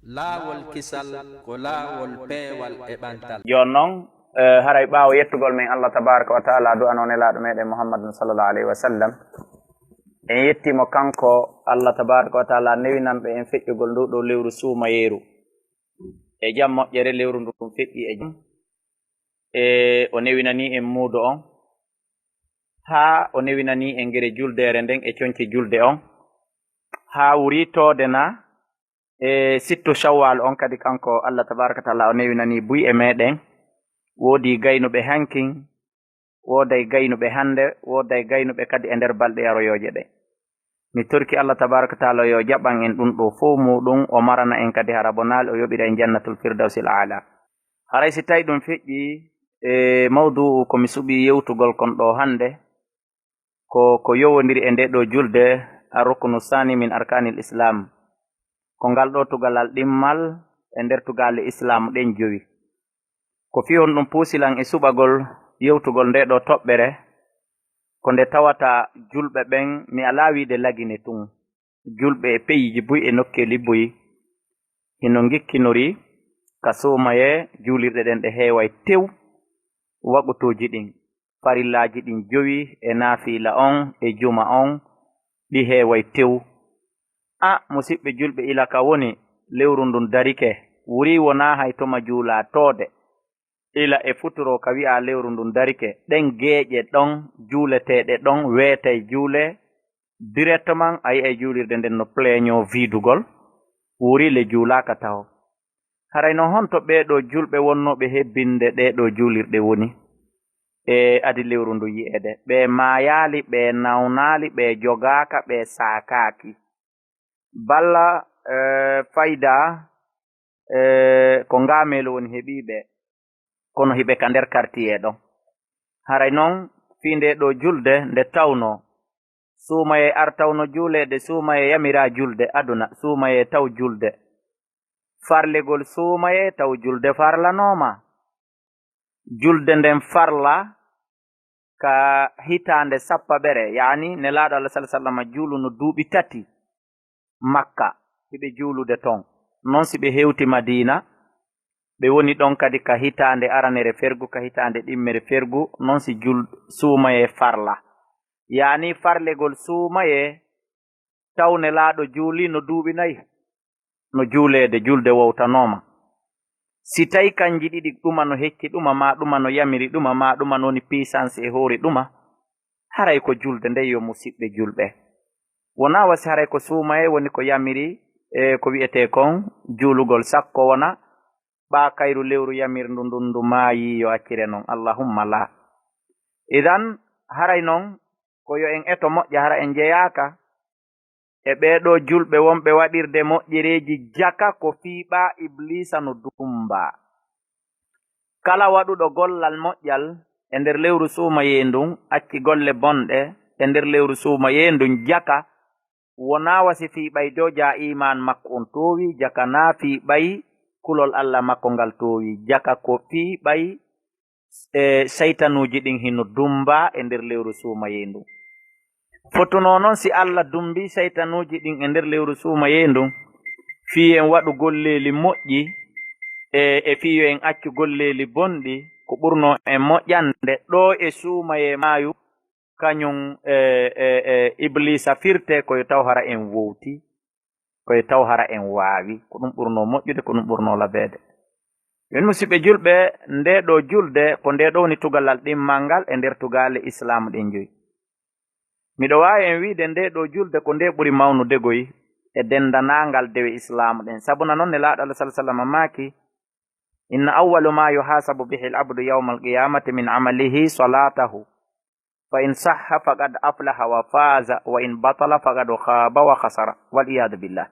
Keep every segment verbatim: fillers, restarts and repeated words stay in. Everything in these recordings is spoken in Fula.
Laawol kisal ko laawol peewal e ɓantal. Jooni noon, eh, haray ɓaawo yettugol men Allah tabaraka wa taala, du'ano nelaaɗo meɗen Muhammadun sallallahu alayhi wa sallam, en yettimo kanko Allah tabaraka wa taala newinanɗo en feƴƴugol ndu ɗo lewru suumayeeru. E jam moƴƴere lewru ndun feƴƴi e jam. E o newinani en muudo on, haa o newinani en gere juldeere nden e conci julde on, haa wuri toode na e sittu Shawwal on kadi kanko Allah tabaraka wa taala o newinani buy e meɗen. Woodi gaynuɓe hankin, wooday gaynuɓe hande, wooday gaynuɓe kadi e nder balɗe yaroyooje ɗe. Mi torki Allah tabaraka wa taala yo jaɓan en ɗum ɗo fow muɗum, o marana en kadi hara bonaali, o yoɓira en jannatul firdawsil aala. Haray si tawi ɗum feƴƴi e mawdu'u ko mi suɓi yewtugol kon ɗo hande, ko ko yowondiri e nde ɗo julde, ar-ruknu sani min arkanil islam. Ko ngal ɗo tugalal ɗimmal e nder tugaale islam ɗen jowi. Ko fii honɗum puusi lan e suɓagol yewtugol nde ɗo toɓɓere, ko nde tawata julɓe ɓen, mi alaa wiide Lagine tun, julɓe e peyiiji buy e nokkeeli buy, hino ngikkinori ka suumayee juulirɗe ɗen ɗe heeway tew waqtuuji ɗin, farillaaji ɗin jowi e naafiila on e juma on, ɗi heeway tew. A, musiɓɓe julɓe, ila ka woni lewru ndun darike, wuri wonaa hay tuma juulaa toode. Ila e futuro ka wi'aa lewru ndun darike, ɗen geeƴe ɗon juuleteeɗe ɗon weetay juulee directement, a yi'ay juulirde nden no pleñoo viidugol, wuri le juulaaka taho. Haray non honto ɓee ɗoo julɓe wonnooɓe hebbinde ɗee ɗoo juulirɗe woni e adi lewru ndu yi'eede? Ɓe maayaali, ɓe nawnaali, ɓe jogaaka, ɓe saakaaki. Balla, eh, fayda, eh, ko ngaameelu woni heɓii ɓe, kono hiɓe ka nder quartier ɗon. Haray non fii ndee ɗoo julde nde tawnoo, suumayee artawno juuleede, suumayee yamiraa julde aduna, suumayee taw julde. Farlegol suumayee taw julde farlanooma. Julde nden farla ka hitaande sappaɓere, yaani Nelaaɗo Allah sallallahu alaihi wasallam juuluno duuɓi tati Makka, hiɓe juulude ton. Non si ɓe hewti Madiina, ɓe woni ɗon kadi ka hitaande aranere fergu, ka hitaande ɗimmere fergu, non si jul-, suumayee farla. Yaani farlegol suumayee taw Nelaaɗo juulino duuɓi nayi, no juuleede, julde wowtanooma. Si tawi kanji ɗiɗi ɗuma no hecci ɗuma, maa ɗuma no yamiri ɗuma, maa ɗuma no woni puissance e hoore ɗuma, haray ko julde nden yo musiɓɓe julɓe. Wonaa wasi haray ko suumayee woni ko yamiri e ko wi'etee kon juulugol, sakko wona ɓaa kayru lewru yamirndu ndun ndu maayi, yo accire non. Allahumma laa. Idan, haray non ko yo en eto moƴƴa, hara en jeyaaka e ɓee ɗoo julɓe wonɓe waɗirde moƴƴereeji jaka ko fii ɓaa Ibliisa no dummbaa. Kala waɗuɗo gollal moƴƴal e nder lewru suumayee ndun, acci golle bonɗe e nder lewru suumayee ndun jaka, wonaa wasi fii ɓay dojaa iimaan makko on toowi, jaka naa fii ɓay kulol Allah makko ngal toowi, jaka ko fii ɓay e saytanuuji ɗin hino dummbaa e nder lewru suumayee ndun. Fotunoo non si Allah dummbii saytanuuji ɗin e nder lewru suumayee ndun, fii en waɗu golleeli moƴƴi, e, e fii yo en accu golleeli bonɗi, ko ɓurnoo en moƴƴande ɗoo e suumayee maayu, kañun e, e, e Ibliisa firtee, ko yo taw hara en wowtii. Ko e taw hara en waawi, ko ɗum ɓurnoo moƴƴude, ko ɗum ɓurnoo labeede. Min musiɓɓe julɓe, ndee ɗoo julde, ko ndee ɗoo woni tugalal ɗimmal ngal e nder tugaale Islaam ɗen joyi. Miɗo waawi en wiide ndee ɗoo julde ko ndee ɓuri mawnude goy e denndaangal dewe Islaam ɗen. Sabuna non Nelaaɗo Allah sallallahu alaihi wasallam maaki, "Inna awwalu ma yuhasabu bihi al-abdu yawma al-qiyamati min amalihi salatahu." "Fa in sahha faqad aflaha wa faza, wa in batala faqad khaba wa khasara." Wal iyadu billah.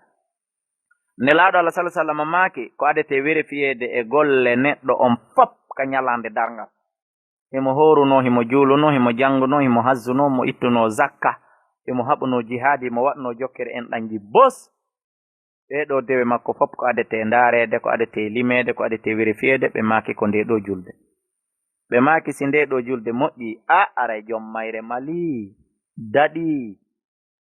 Nelaaɗo Allah sallallahu alaihi wasallam maaki, ko adete vérifiéde e golle neɗɗo on fop ka ñalaande darngal. Himo hoorunoo, himo juulunoo, himo janngunoo, himo hazzuno, mo ittunoo zakka, himo haɓunoo jihaadi, mo waɗnoo jokkere en ɗanji bos. Ɗee ɗoo dewe makko fop ko adetee ndaareede, ko adetee limeede, ko adetee vérifiéde, ɓe maaki ko ndee ɗoo julde. Ɓe maaki si ndee ɗoo julde moƴƴi, a aray jom mayre malii, daɗii.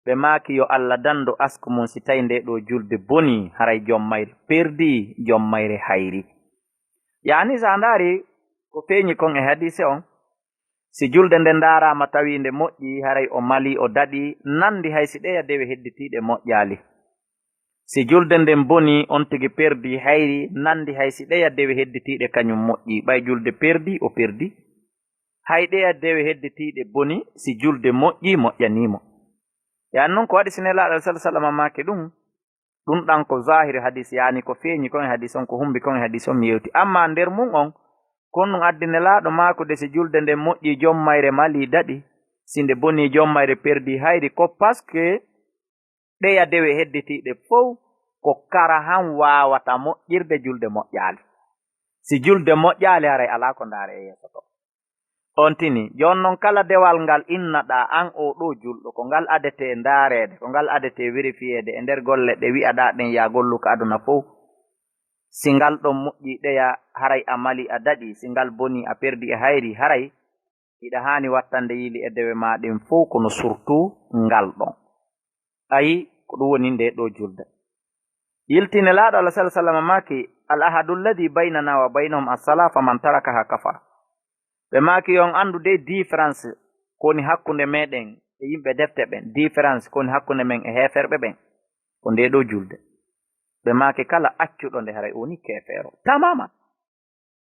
Ɓe maaki, "Yo Allah dandu asku mum si tawi nde ɗo julde boni, haray jom mayre perdi, jom mayre hayri." Yaani, so a ndaari ko feeñi kon e hadiise on, si julde nden ndaaraama tawi nde moƴƴi, haray o mali, o daɗi, nandi hay si ɗeya dewe hedditiiɗe moƴƴaali. Si julde nden boni, on tigi perdi, hayri, nandi hay si ɗeya dewe hedditiiɗe kañum moƴƴi. Ɓay julde perdi, o perdi. Hay ɗeya dewe hedditiiɗe boni, si julde moƴƴi, moƴƴanii mo. Yaani non ko waɗi si Nelaaɗo sallallaahu alayhi wa sallam maaki ɗum, ɗum ɗan ko zaahiri hadiis, yaani ko feeñi kon e hadiis on, ko humbi kon e hadiis on mi yewti. Amma nder mum on, kon ɗum addi Nelaaɗo maakude si julde nden moƴƴi, jom mayre mali daɗi, si nde boni, jom mayre perdi hayri, ko parce que ɗeya dewe hedditiiɗe fow ko karahan waawata moƴƴirde julde moƴƴaali. Si julde moƴƴaali, haray alaa ko ndaare e yeeso to. On tini, jooni non kala dewal ngal innaɗaa an oo ɗoo julɗo, ko ngal adetee ndaareede, ko ngal adetee vérifiyeede e nder golle ɗe wi'aɗaa ɗen yaa gollu ka aduna fow. Si ngal ɗon moƴƴi ɗeya, haray a mali a daɗi, si ngal boni a perdi a hayri, haray hiɗa haani wattande yili e dewe maa ɗen fow, kono surtout ngal ɗon. Ayi, ko ɗum woni nde ɗo julde. Yilti Nelaaɗo Allah sallallahu alaihi wasallam maaki, "Al ahadu alladhi baynana wa baynahum as-salah, faman tarakaha kafar." Ɓe maaki, "Yo on anndu de différence ko woni hakkunde meɗen e yimɓe defte ɓen, différence ko woni hakkunde men e heeferɓe ɓen, ko nde ɗo julde." Ɓe maaki, "Kala accuɗo nde, haray o woni keefeero." Tamaman.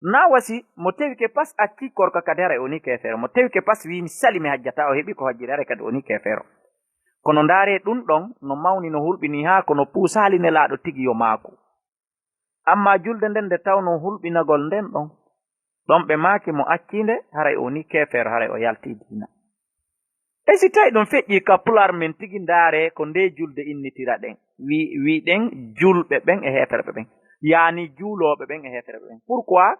Na wasi mo tewike pas acci korka kadi, haray o ni keefeero. Mo tewike pas wi, "Mi sali, mi hajjata," o heɓi ko hajjiri, haray kadi o ni keefeero. Kono ndaare ɗum ɗon no mawni, no hulɓini, haa kono puusaali Nelaaɗo tigi yo maaku. Amma julde nden nde tawno hulɓinagol nden ɗon, ɗon ɓe maaki mo acci nde, haray o ni keefeero, haray o yalti diina. E si tawi ɗum feƴƴi ka Pulaar men tigi, ndaare ko nde julde innitira ɗen. Wi-, wi ɗen julɓe ɓen e heeferɓe ɓen. Yaani juulooɓe ɓen e heeferɓe ɓen. Pourquoi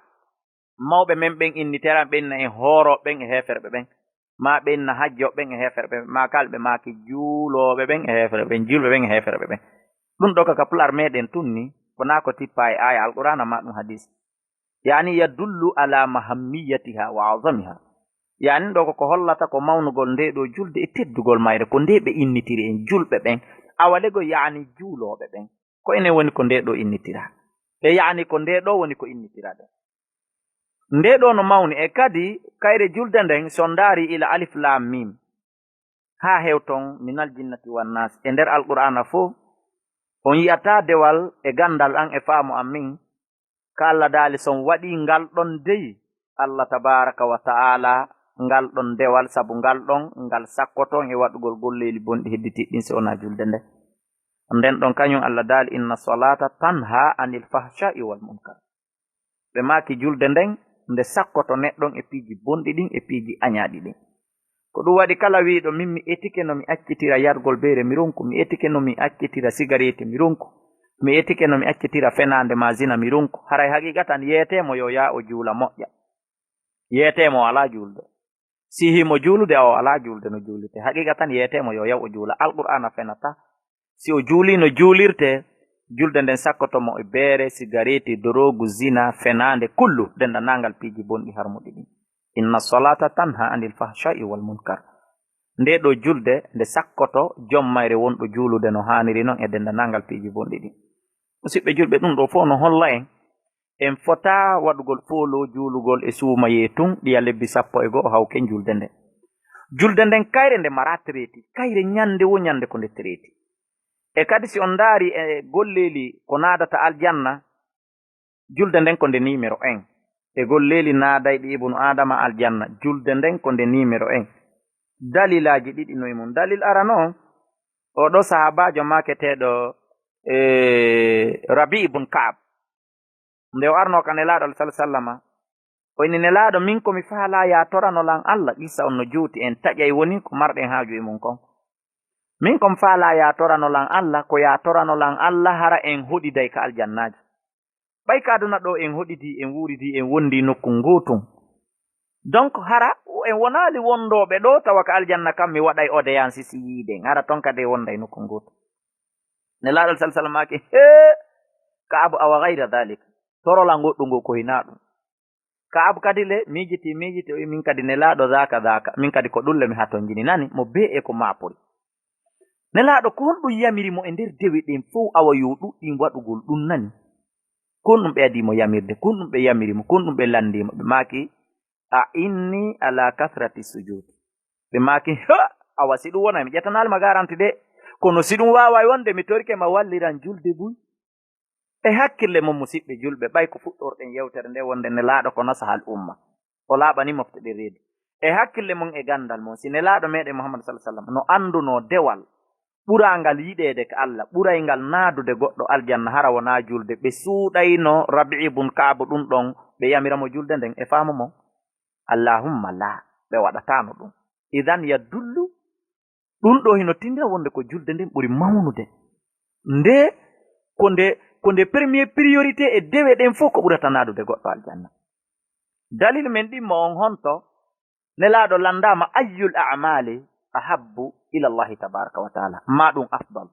mawɓe men ɓen innitira, ɓe inna en hoorooɓe ɓen e heeferɓe ɓen? Ma ɓe inna hajjooɓe ɓen e heeferɓe ɓen? Ma kala ɓe maaki juulooɓe ɓen e heeferɓe ɓen, julɓe ɓen e heeferɓe ɓen. Ɗum ɗo ka, ka Pulaar meɗen tun ni, wonaa ko tippa e aaya Alqur'aana ma ɗum hadiis. Yaani yadullu ala mahammiyatiha wa azamiha. Yaani ɗo ko, ko hollata ko mawnugol nde ɗo julde e teddugol mayre, ko nde ɓe innitiri en julɓe ɓen. Awa lego yaani juulooɓe ɓen. Ko enen woni ko nde ɗo innitira. E yaani ko nde ɗo woni ko innitira ɗen. Nde ɗo no mawni e kadi kayre julde nden, so ndaari ila alif lam mim. Haa hewton minal jinnati wan naas. E nder Alqur'aana fof, on yi'ataa dewal e ganndal an e faamu an min, ka Allah daali, son waɗii ngal ɗon dey, Allah tabaaraka wa ta'aala, ngal ɗon dewal, sabu ngal ɗon, ngal sakkoto e waɗugol golleeli bonɗi hedditiiɗi ɗin, si wonaa julde nde. Nden ɗon kañum Allah daali, "Inna salata tanha anil fahsha'i wal munkar." Ɓe maaki julde nden, nde sakkoto neɗɗon e piiji bonɗi ɗin, e piiji añaaɗi ɗin. Ko ɗum waɗi kala wiiɗo, "Min mi etike no mi accitira yargol beere, mi ronku, mi etike no mi accitira sigareeti, mi ronku, mi etike no mi accitira fenaande ma zina, mi ronku," haray haqiiqatan yeetee mo yo yaa o juula moƴƴa. Yeetee mo o alaa juulde. Si himo juulude, o alaa juulde no juulirte. Haqiiqatan yeetee mo yo yaw o juula. Alqur'aana fenataa. Si o juulii no juulirte, julde nden sakkoto mo e beere, sigareeti, doroogu, zina, fenaande, kullu, denndanangal piiji bonɗi harmuɗi ɗin. "Inna salata tanha anil fahsha'i wal munkar." Nde ɗo julde, nde sakkoto jom mayre wonɗo juulude no haaniri non e denndanangal piiji bonɗi ɗin. Musidɓe julɓe, ɗum ɗo fof no holla en, en fotaa waɗugol fooloo juulugol e suumayee tun, ɗiya lebbi sappo e go'o hawken julde nden. Julde nden kayre nde maraa traite, kayre ñande wo ñande ko nde traite. E kadi si on ndaari e golleeli ko naadata aljanna, julde nden ko nde numéro un. E golleeli naadayɗi Ibnu Aadama aljanna, julde nden ko nde numéro un. Dalilaaji ɗiɗi no e mum. Dalil arano on, oo ɗoo sahaabaajo maaketeeɗo, e, Rabi ibn Ka'ab. Nde o arnoo ka Nelaaɗo, sallallahu alaihi wasallama, o inni, "Nelaaɗo, min ko mi faalaa yaa torano lan Allah." Qissa on no juuti, en taƴay woni ko marɗen haaju e mum kon. "Min ko mi faalaa yaa torano lan Allah, ko yaa torano lan Allah hara en hoɗiday ka aljannaaji. Ɓay ka aduna ɗo en hoɗidii, en wuuridii, en wondii nokku ngootun. Donc hara en wonaali wondooɓe ɗo, tawa ka aljanna kam mi waɗay audience si yiiden, hara ton kadi en wonday nokku ngootun." Nelaaɗo, sallallahu alaihi wasallam, maaki, "Hee, Ka'abu, awa ghayra dhalik. Torolan goɗɗun ngo ko hinaa ɗum." Ka'abu kadi le miijiti, miijiti, o wi, "Min kadi Nelaaɗo, dhaka, dhaka. Min kadi ko ɗum le mi hatonjini, nani mo bee e ko maapori." Nelaaɗo, ko honɗum yamiri mo e nder dewe ɗen fow, awa yo ɗuɗɗin waɗugol ɗum nani? Ko honɗum ɓe adii mo yamirde? Ko honɗum ɓe yamiri mo? Ko honɗum ɓe lanndii mo? Ɓe maaki, "A inni ala kathrati sujud." Ɓe maaki, "Ha! Awa si ɗum wonay, mi ƴettanaali ma garanti de. Kono si ɗum waaway wonde, mi torike ma walliran julde buy." E hakkille mon, musiɓɓe julɓe, ɓay ko fuɗɗorɗen yewtere nde wonde Nelaaɗo ko nasaha al umma, o laaɓani mofte ɗen reedu. E hakkille mon e ganndal mon, si Nelaaɗo meɗen Muhammad sallallahu alaihi wasallam no anndunoo dewal ɓuraangal yiɗeede ka Allah, ɓurayngal naadude goɗɗo aljanna, hara wonaa julde, ɓe suuɗayno Rabi'i bun Ka'ab ɗum ɗon, ɓe yamira mo julde nden e faamu mon. Allahumma laa, ɓe waɗataano ɗum. Idan yadullu, ɗum ɗo hino tindina wonde ko julde nden ɓuri mawnude. Nde, ko nde, ko nde premier priorité e dewe ɗen fof ko ɓurata naadude goɗɗo aljanna. Dalil men ɗimmo on honto? Nelaaɗo lanndaama, "Ayyul a'mali ahabbu ila Allahi tabaraka wa taala?" Ma ɗum afdal.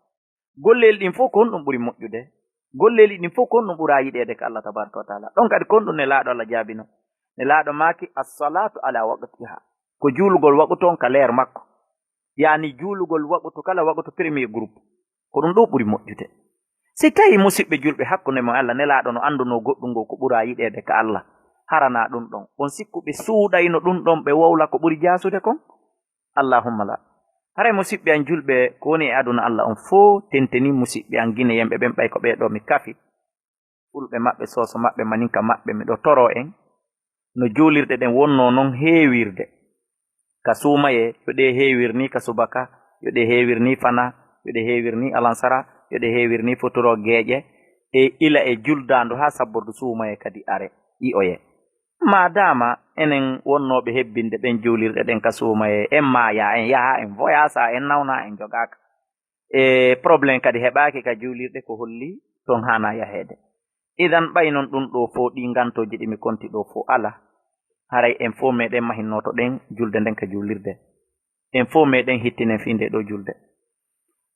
Golleeli ɗin fof ko honɗum ɓuri moƴƴude? Golleeli ɗin fof ko honɗum ɓura yiɗeede ka Allah tabaraka wa taala? Ɗon kadi ko honɗum Nelaaɗo Allah jaabino? Nelaaɗo maaki, "As-salatu ala waqtiha." Ko juulugol waqtu on ka leer makko. Yaani juulugol waqtu kala waqtu premier groupe. Ko ɗum ɗo ɓuri moƴƴude. Si tawi musiɓɓe julɓe hakkunde mon e Allah, Nelaaɗo no anndunoo goɗɗum ngoo ko ɓura yiɗeede ka Allah, harana ɗum ɗon. On sikku ɓe suuɗayno ɗum ɗon ɓe wowla ko ɓuri jaasude kon? Allahumma la. Haray musiɓɓe an julɓe, ko woni e aduna Allah on fof tenteni musiɓɓe an Gineyenɓe ɓen, ɓay ko ɓee ɗo mi kafi. Fulɓe maɓɓe, Sooso maɓɓe, Maninka maɓɓe, miɗo toroo en no juulirɗe ɗen wonnoo non heewirde. Ka suumayee, yo ɗe heewir nii ka subaka, yo ɗe heewir nii fana, yo ɗe heewir nii alansara, yo ɗe heewir nii futuro geeƴe, e ila e juldaandu haa sabbordu suumayee kadi are, yi'oyee. Maadaama enen wonnooɓe hebbinde ɓen juulirɗe ɗen ka suumayee, en maayaa, en yahaa, en voyaasaa, en nawnaa, en jogaaka. E problème kadi heɓaaki ka juulirɗe, ko holli ton haanaa yaheede. Idan ɓay non ɗum ɗo fof, ɗi ngantooji ɗi mi konti ɗo fof ala, haray en fof meɗen mahinnooto ɗen julde nden ka juulirde. En fof meɗen hittinen fii nde ɗo julde.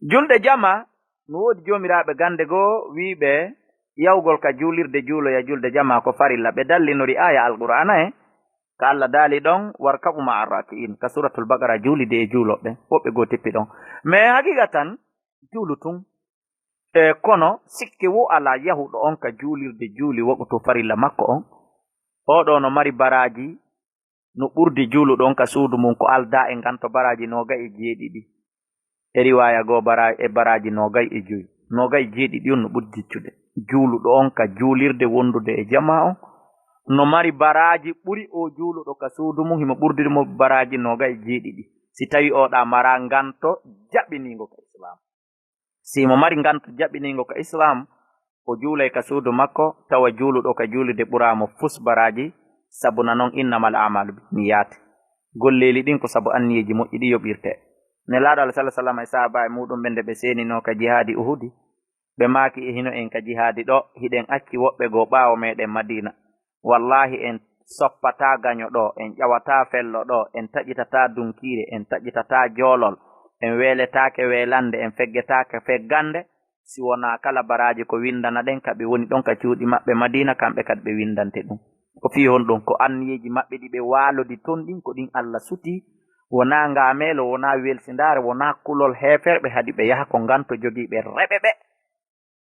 Julde jama, no woodi joomiraaɓe gannde goo wiiɓe yawgol ka juulirde juuloya julde jama ko farilla. Ɓe dallinori aaya Alqur'aana en, ka Allah daali ɗon, "Warka'u ma'a raki'in." Ka Suratul Baqara, juulide e juulooɓe, woɓɓe goo tippi ɗon. Mais haqiiqatan, juulu tun. E kono sikke wo alaa yahuɗo on ka juulirde juuli waqtu farilla makko on. Oo ɗoo no mari baraaji no ɓurdi juuluɗo on ka suudu mum ko aldaa e nganto baraaji noogay e jeeɗiɗi. E riwaaya goo bara-, e baraaji noogay e joy. Noogay e jeeɗiɗi on no ɓuri jiccude. Juuluɗo on ka juulirde wondude e jamaa on no mari baraaji ɓuri oo juuluɗo ka suudu mum, himo ɓurdude mo baraaji noogay e jeeɗiɗi. Si tawi oo ɗaa maraa nganto jaɓiniingo ka Islaam. Si mo mari nganto jaɓɓiningo ka Islam, o juulay ka suudu makko, tawa juuluɗo ka juulirde ɓuraa mo fus baraaji, sabuna non, "Innamal a'malu binniyat." Golleeli ɗin ko sabu anniyeeji moƴƴi ɗi yoɓirte. Nelaaɗo Allah sallallahu alaihi wasallam e sahaabaaɓe muuɗum ɓe, nde ɓe seeninoo ka jihaadi Uhudi, ɓe maaki, "E hino en ka jihaadi ɗo, hiɗen acci woɓɓe goo ɓaawo meɗen Madiina. Wallaahi, en soppataa gaño ɗo, en ƴawataa fello ɗo, en taƴitataa dunkiire, en taƴitataa joolol, en weeletaake weelannde, en feggetaake feggannde, si wonaa kala baraaji ko winndana ɗen ka ɓe woni ɗon ka cuuɗi maɓɓe Madiina, kamɓe kadi ɓe winndante ɗum." Ko fii honɗum? Ko anniyeeji maɓɓe ɗi ɓe waalodi ton ɗin, ko ɗin Allah sutii, wonaa ngaameelo, wonaa welsindaare, wonaa kulol heeferɓe, hadi ɓe yaha ko nganto jogii ɓe reɓe ɓe.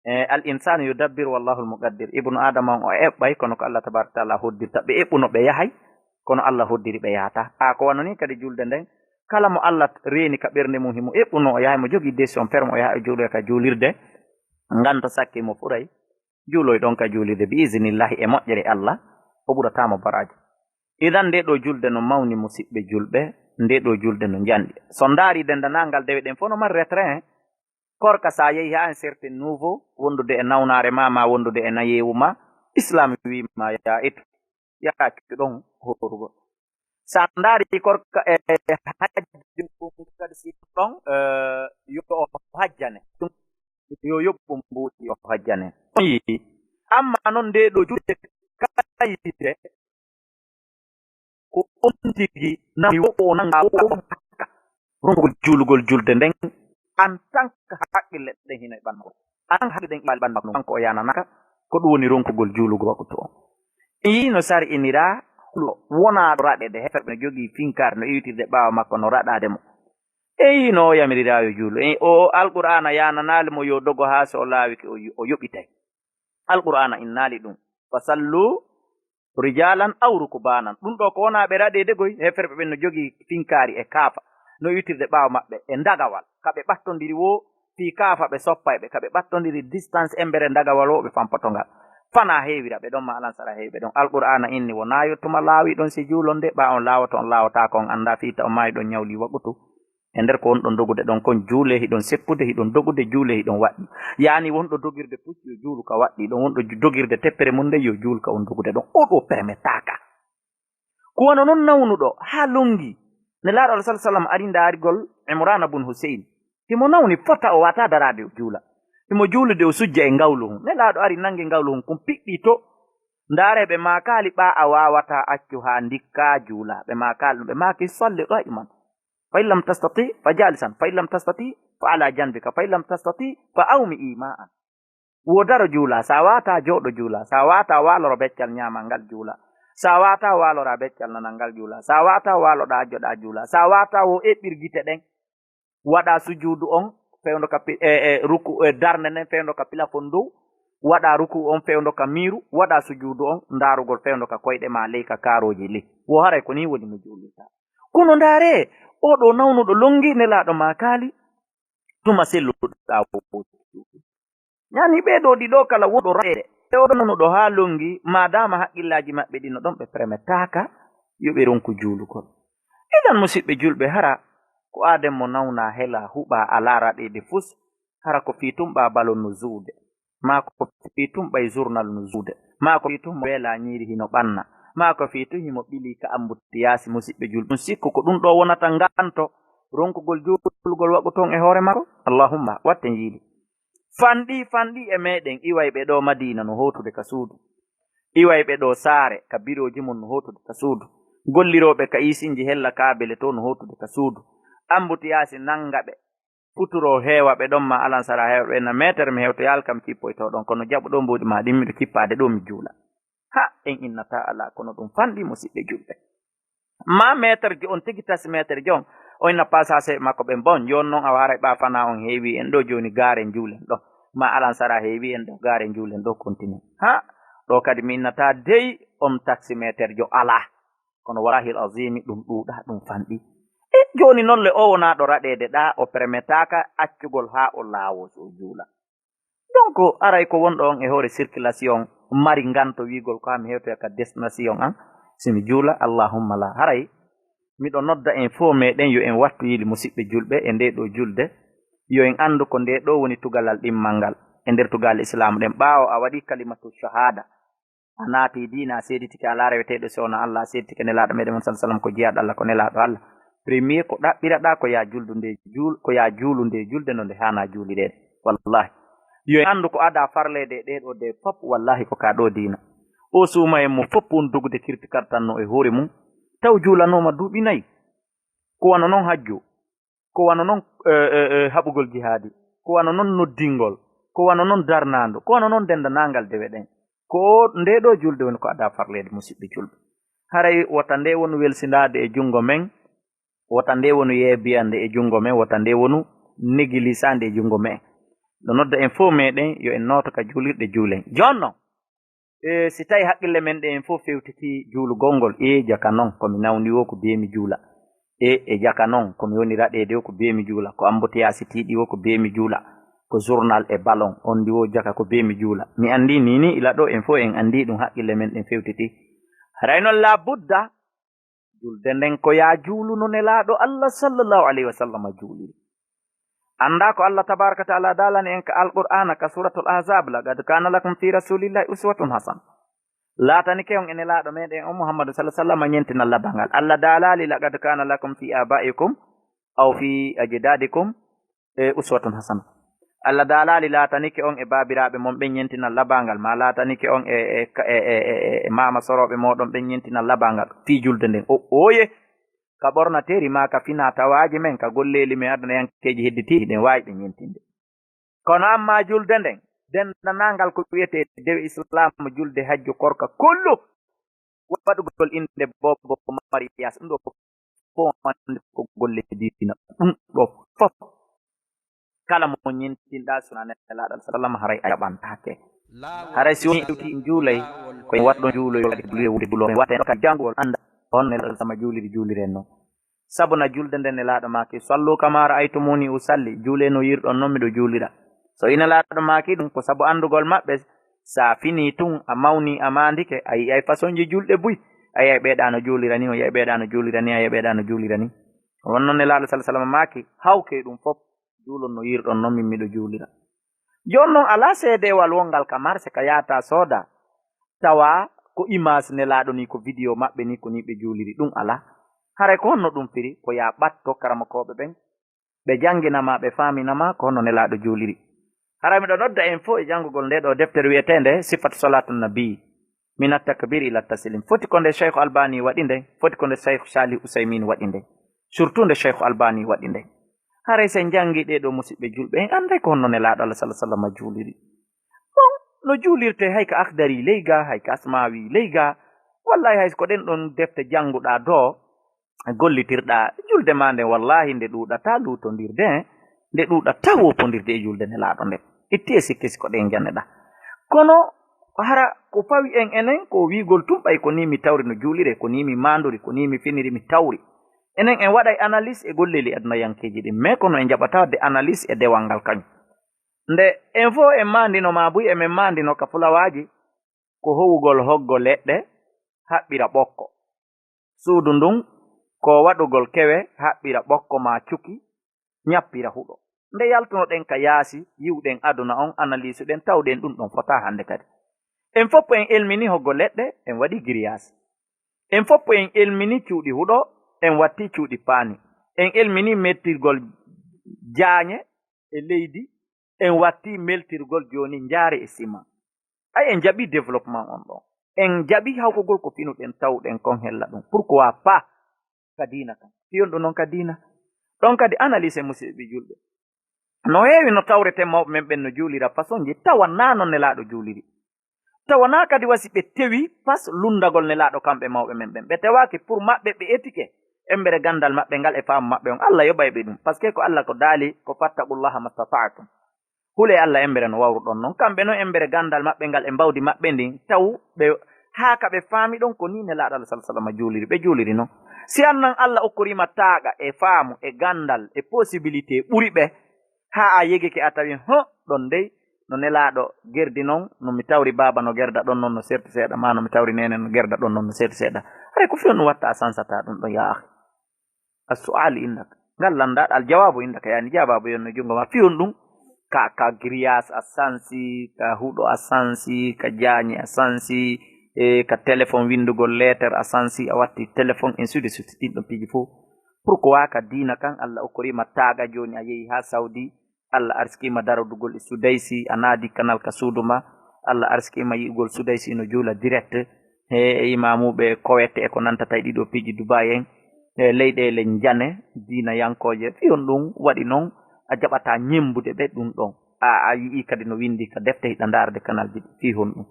E, "Al insanu yudabbiru wallahu al muqaddir." Ibnu Adama on o eɓɓay, kono ko Allah tabaraka taala hoddirta. Ɓe eɓɓuno ɓe yahay, kono Allah hoddiri ɓe yahata. A ko wano ni kadi julde nden, kala mo Allah reeni ka ɓernde mum, himo eɓɓuno o yahay, mo jogii décision ferme o yaha o juuloya ka juulirde, nganto sakke mo furay, juuloy ɗon ka juulirde bi iznillahi e moƴƴere Allah, o ɓurata mo baraaji. Idan nde ɗo julde no mawni, musiɓɓe julɓe, nde ɗo julde no njanɗi. So ndaari dendanangal dewe ɗen fof no mari retrait, hein. Korka, sa yehi haa un certain niveau, wondude e nawnaare ma, ma wondude e nayeewu ma, Islam wi ma, "Yaa ittu, yaa accu ɗon hoorugol." Sa ndaari korka e hajju kadi, si ɗon, eh, yo o hajjane. Ɗum yo yoɓɓu mbuuɗi, o hajjane. On yii. Amma non nde ɗo julde kayite, ko on tigi nami woɓɓo o nanga woɓɓo o bakka. Ronkugol juulugol julde nden, en tant que haqqille ɗen hino e ɓandu makko. En tant que haqqille ɗen iwaali ɓandu makko, kanko o yananaka, ko ɗum woni ronkugol juulugol waktu on. Ɗi no sar'inira hulo wonaaɗo raɗeede, heferɓe no jogii finkaare no iwitirde ɓaawo makko no raɗaade mo. Eyi, no o yamiriraa yo juulu. E, o Alqur'aana yaananaali mo yo dogo haa so o laawike o yo-, o yoɓitay. Alqur'aana innaali ɗum. Fasallu rijalan aw rukbaanan. Ɗum ɗo ko wonaa ɓe raɗeede goy, heferɓe ɓen no jogii finkaari e kaafa. No iwtirde ɓaawo maɓɓe e ndagawal. Ka ɓe ɓattondiri woo, fii kaafa ɓe soppay ɓe. Ka ɓe ɓattondiri distance embere ndagawal woo, ɓe fampoto ngal. Fanaa heewira ɓe ɗon, ma alansara heewi ɓe ɗon. Alqur'aana inni wonaa yo tuma laawi ɗon si juulon de, ɓaa on laawoto, on laawotaako, on anndaa fii ta on maayi ɗon ñawli waqutu. E nder ko wonɗon dogude ɗon kon, juulee hiɗon seppude, hiɗon dogude, juulee hiɗon waɗɗi. Yaani wonɗo dogirde pucci yo juulu ka waɗɗi ɗon, wonɗo ju-, dogirde teppere mum nden yo juulu ka on dogude ɗon. O ɗo permetaaka. Ko wano non nawnuɗo haa lonngi. Nelaaɗo Alah sallallaahu alayhi wa sallam ari ndaarigol Imraana bun Huseyn. Himo nawni fota o waawataa daraade o juula. Himo juulude o sujja e ngawlu hun. Nelaaɗo ari nangi ngawlu hun kun piɗɗii to. Ndaaree ɓe maakaali ɓaa a waawataa accu haa ndikkaa juula. Ɓe maakaali ɗum, ɓe maaki salli qaa'iman. Fa in lam tastati fa jaalisan, fa in lam tastati fa alaa janbika, fa in lam tastati fa awmi'i maa'an. Wo daro juula, si a waawataa jooɗo juula, si a waawataa waaloro beccal ñaamal ngal juula, si a waawataa waaloraa beccal nanal ngal juula, si a waawataa waaloɗaa ajjoɗaa juula, si a waawataa wo eɓɓir gite ɗen, waɗaa sujuudu on fewndo ka pi-, e, e ruku, e darnde nden fewndo ka pilafon dow, waɗaa ruku on fewndo ka miiru, waɗaa sujuudu on ndaarugol fewndo ka koyɗe maa ley ka kaarooji ley. Wo haray ko nii woni no juulirtaa. Kono ndaaree, oo ɗoo nawnuɗo lonngi Nelaaɗo maakaali, tuma selluɗaa wo juulu. Yaani ɓee ɗoo ɗiɗo kala wonɗo raɗeede. E oo ɗoo nawnuɗo haa lonngi, maadaama haqqillaaji maɓɓe ɗin no ɗon ɓe permetaaka, yo ɓe ronku juulugol. Idan musiɓɓe julɓe, hara ko aaden mo nawnaa, helaa, huɓaa, alaa raɗeede fus, hara ko fii tun ɓaa balon no juude. Maa ko fii tun ɓay journal no juude, maa ko fii tun mo weelaa ñiiri hino ɓanna, maa ko fii tun himo ɓilii ka ambuteyaasi. Musiɓɓe julɓe, ɗun sikku ko ɗun ɗoo wonata nganto ronkugol juulugol waqutu on e hoore makko? Allahumma, watten yiili. Fanɗii, fanɗii e meɗen, iwayɓe ɗoo Madiina no hootude ka suudu, iwayɓe ɗoo saare ka birooji mun no hootude ka suudu, gollirooɓe ka iisinji hella kaabele to no hootude ka suudu, ambuteyaasi nanga ɓe, futuro heewa ɓe ɗon, ma alansara heewa ɓe na meetere, mi hewtoyaali kam cippoytoo ɗon, kono jaɓu ɗoo mbuuɗi maa ɗin, miɗo cippaade ɗoo mi juula. Ha, en innataa alaa, kono ɗum fanɗi musiɓɓe julɓe. Ma meeterjo on tigi, tasi meeterjo on, o inna pasaseeɓe makko ɓen, bon, jooni non awa haray ɓaa fanaa on heewi en ɗoo, jooni gaaren juulen ɗoo. Ma alansara heewi en ɗoo, gaaren juulen ɗoo, kontinen. Ha, ɗoo kadi mi innataa dey on taksimeeterjo alaa. Kono wallaahi al-aziimi ɗum ɗuuɗaa, ɗum fanɗi. E jooni non le o wonaa ɗo raɗeede ɗaa, o permetaaka accugol haa o laawoo so o juula. Donc, aray ko wonɗo on e hoore circulation mari nganto wiigol ko haa mi hewtoya ka destination an, si mi juula, allahumma la. Haray miɗo nodda en fof meɗen yo en wattu yiili musiɓɓe julɓe e nde ɗo julde, yo en anndu ko nde ɗo woni tugalal ɗimmal ngal e nder tugaale Islaam ɗen. Ɓaawo a waɗi kalimatu shahada, a naati diina, a seeditike alaa reweteeɗo si wonaa Allah, a seeditike nelaaɗo meɗen on sallallahu alaihi wasallam ko jiyaaɗo Allah, ko nelaaɗo Allah. Premier ko ɗaɓɓiraɗaa ko yaa juldu nde juul-, ko yaa juulu nde julde no nde haanaa juulireede. Wallahi. Yo en anndu ko adaa farleede e ɗee ɗoo de fop, wallahi ko ka ɗoo diina. O suuma en mo fop won dogude kirti kartanno e hoore mum, taw juulanooma duuɓi nayi. Ko wano non hajju, ko wano non, eh, eh, eh, haɓugol jihaadi, ko wano non noddingol, ko wano non darnaandu, ko wano non denndanangal dewe ɗen. Ko nde ɗoo julde woni ko adaa farleede musiɓɓe julɓe. Haray wota nde wonu welsindaade e junngo men, wota nde wonu yeebiyande e junngo men, wota nde wonu negilisaande e junngo men. Ɗo nodda en fof meɗen yo en nooto ka juulirɗe juulen. Jooni non, e si tawi haqqille men ɗen fof fewtiti juulugol ngol, e jaka non ko mi nawni o ko bee mi juula. E, e jaka non ko mi woni raɗeede o ko bee mi juula. Ko ambotiyaasi tiiɗi o ko bee mi juula. Ko journal e ballon on ndi o jaka ko bee mi juula. Mi anndi ni ni ila ɗo en fof en anndi ɗum haqqille men ɗen fewtiti. Haray non la budda julde nden ko yaa juulu no nelaaɗo Allah sallallahu alayhi wa sallam juuliri. Anndaa ko Allah tabaaraka wa ta'ala daalani en ka Alqur'aana ka Suuratul Ahzab, "Laqad kaana lakum fi rasulillahi uswatun hasana." Laatanike on e nelaaɗo meɗen on Muhammadu sallallahu alayhi wa sallam ñentinal labangal. Allah daalaali, "Laqad kaana lakum fi abaikum aw fi ajdadikum, e, uswatun hasana." Allah daalaali laatanike on e baabiraaɓe mon ɓen ñentinal labangal, ma laatanike on e, e, e, e, e, e maama sorooɓe mooɗon ɓen ñentinal labangal fii julde nden. O, oye, ka ɓornateeri ma ka fina tawaaji men, ka golleeli men aduna yankeeji hedditiiɗi ɗen waawi ɓe ñentinde. Kono amma julde nden, denndanangal ko wiyetee dewe Islaam, julde, hajju, korka, kullu, waɗugol innde boobo Mariyas, ɗum ɗo fof annde ko golle diina. Ɗum ɗo fof, kala mo ñentinɗa sona nelaaɗo sallam, haray a jaɓantaake. Haray si woni iwti juulay, ko en waɗɗon juuloy, kadi juulire wude juulo, en waɗten ɗo kadi janngugol annda on nelaaɗo sama juuliri juuliren non. Sabu na julde nden nelaaɗo maaki, "Sallu kama ra'aytumuni usalli", juule no yiirɗon non miɗo juulira. So ina nelaaɗo maaki ɗum ko sabu anndugol maɓɓe, sa fini tun a mawni a maandike, a yi'ay fasonji julɗe buy, a yi'ay ɓeeɗa no juulira ni, o yi'ay ɓeeɗa no juulira ni, a yi'ay ɓeeɗa no juulira ni. Wonno nelaaɗo sallallahu alaihi wasallam maaki, "Hawke ɗum fof, juulon no yiirɗon non min miɗo juulira." Jooni non alaa seedeewal wongal ka marse ka yaata sooda, tawa ko image nelaaɗo ni, ko video maɓɓe ni, ko ni ɓe juuliri, ɗum alaa. Haray ko honno ɗum firi? Ko yaa ɓatto karamokooɓe ɓen, ɓe janngina ma, ɓe faamina ma ko honno nelaaɗo juuliri. Haray miɗo nodda en fof e janngugol nde ɗo deftere wi'eteende Sifatu Salatu Nabi, mina takbir ila taslim. Foti ko nde Cheikh Albani waɗi nde, foti ko nde Cheikh Salih Usaymin waɗi nde. Surtout nde Cheikh Albani waɗi nde. Haray sen janngi ɗe ɗo, musiɓɓe julɓe, en annday ko honno nelaaɗo Allah sallallahu alaihi wasallam juuliri. Bon, no juulirte hay ka Akhdari ley ga, hay ka Asmawi ley ga, wallahi hay ko ɗen ɗon defte jannguɗa do, gollitirɗa julde ma nden, wallahi nde ɗuuɗata luutondirde, nde ɗuuɗata woppondirde e julde nelaaɗo nden. Itti e sikke si ko ɗen janneɗa. Kono hara ko fawi en enen ko wiigol tun ɓay ko ni mi tawri no juulire, ko ni mi maandori, ko ni mi finiri mi tawri. Enen en waɗay analyse e golleeli adunayankeeji ɗin, mais kono en jaɓata waɗde analyse e dewal ngal kañum. Nde en fof en maandino ma buy emen maandino ka fulawaaji, ko howugol hoggo leɗɗe, haɓɓira ɓokko. Suudu ndun, ko waɗugol kewe, haɓɓira ɓokko ma cuki, ñappira huɗo. Nde yaltunoɗen ka yaasi, yiwɗen aduna on, analysuɗen, tawɗen ɗum ɗon fotaa hannde kadi. En fof en elmini hoggo leɗɗe, en waɗi giriyaasi. En fof en elmini cuuɗi huɗo, en watti cuuɗi paani. En elmini mettirgol jaañe e leydi, en watti meltirgol jooni njaare e sima. Ay, en jaɓi développement on ɗon. En jaɓi hawkugol ko finuɗen, tawɗen kon hella ɗum. Pourquoi pas ka diina kan? Fiyon ɗum non ka diina. Ɗon kadi analyse, musiɓɓe julɓe. No heewi no tawreten mawɓe men ɓen no juulira façon ji, tawa naa non nelaaɗo juuliri. Tawa naa kadi wasi ɓe tewi pas lunndagol nelaaɗo kamɓe mawɓe men ɓen. Ɓe tewaaki pour maɓɓe ɓe etike. Embere ganndal maɓɓe ngal e faamu maɓɓe on, Allah yoɓay ɓe ɗum. Parce que ko Allah ko daali ko, "Fattaqullaha mastata'tum." Hule Allah embere no wawruɗon non. Kamɓe non embere ganndal maɓɓe ngal e mbawdi maɓɓe ndin, taw ɓe haa ka ɓe faami ɗon ko ni nelaaɗo Allah sallallahu alaihi wasallam juuliri, ɓe juuliri non. Si annan Allah okkoriima taaqa e faamu e ganndal e possibilité ɓuri ɓe, haa a yegike a tawi, ho, ɗon dey no nelaaɗo gerdi non, no mi tawri baaba no gerda ɗon non no serti seeɗa, ma no mi tawri neene no gerda ɗon non no serti seeɗa. Haray ko fiyon ɗum watta a sansataa ɗum ɗon, yaa akhi? As-su'al indaka. Ngal lanndaɗo, al jawabu indaka, yani jawabu yon no junngo ma. Fiyon ɗum ka, ka grillage a sansi, ka huɗo a sansi, ka jaañe a sansi, e ka téléphone winndugol leeter a sansi, a watti téléphone, ainsi de suite, ɗin ɗon piiji fof. Pourquoi ka diina kan Allah okkoriima taaqa jooni a yehi haa Saudi, Allah arsikiima darudugol e Sudaysi, a naadi kanal ka suudu ma, Allah arsikiima yi'ugol Sudaysi no juula direct, he e imaamuɓe Kowete e ko nantata e ɗiɗo piiji Dubai en, e leyɗeele njane diina yankooje, fii honɗum waɗi non a jaɓataa ñemmbude ɓe ɗum ɗon? A, a yi'ii kadi no winndi ka defte hiɗa ndaarde kanalji ɗi, fii honɗum?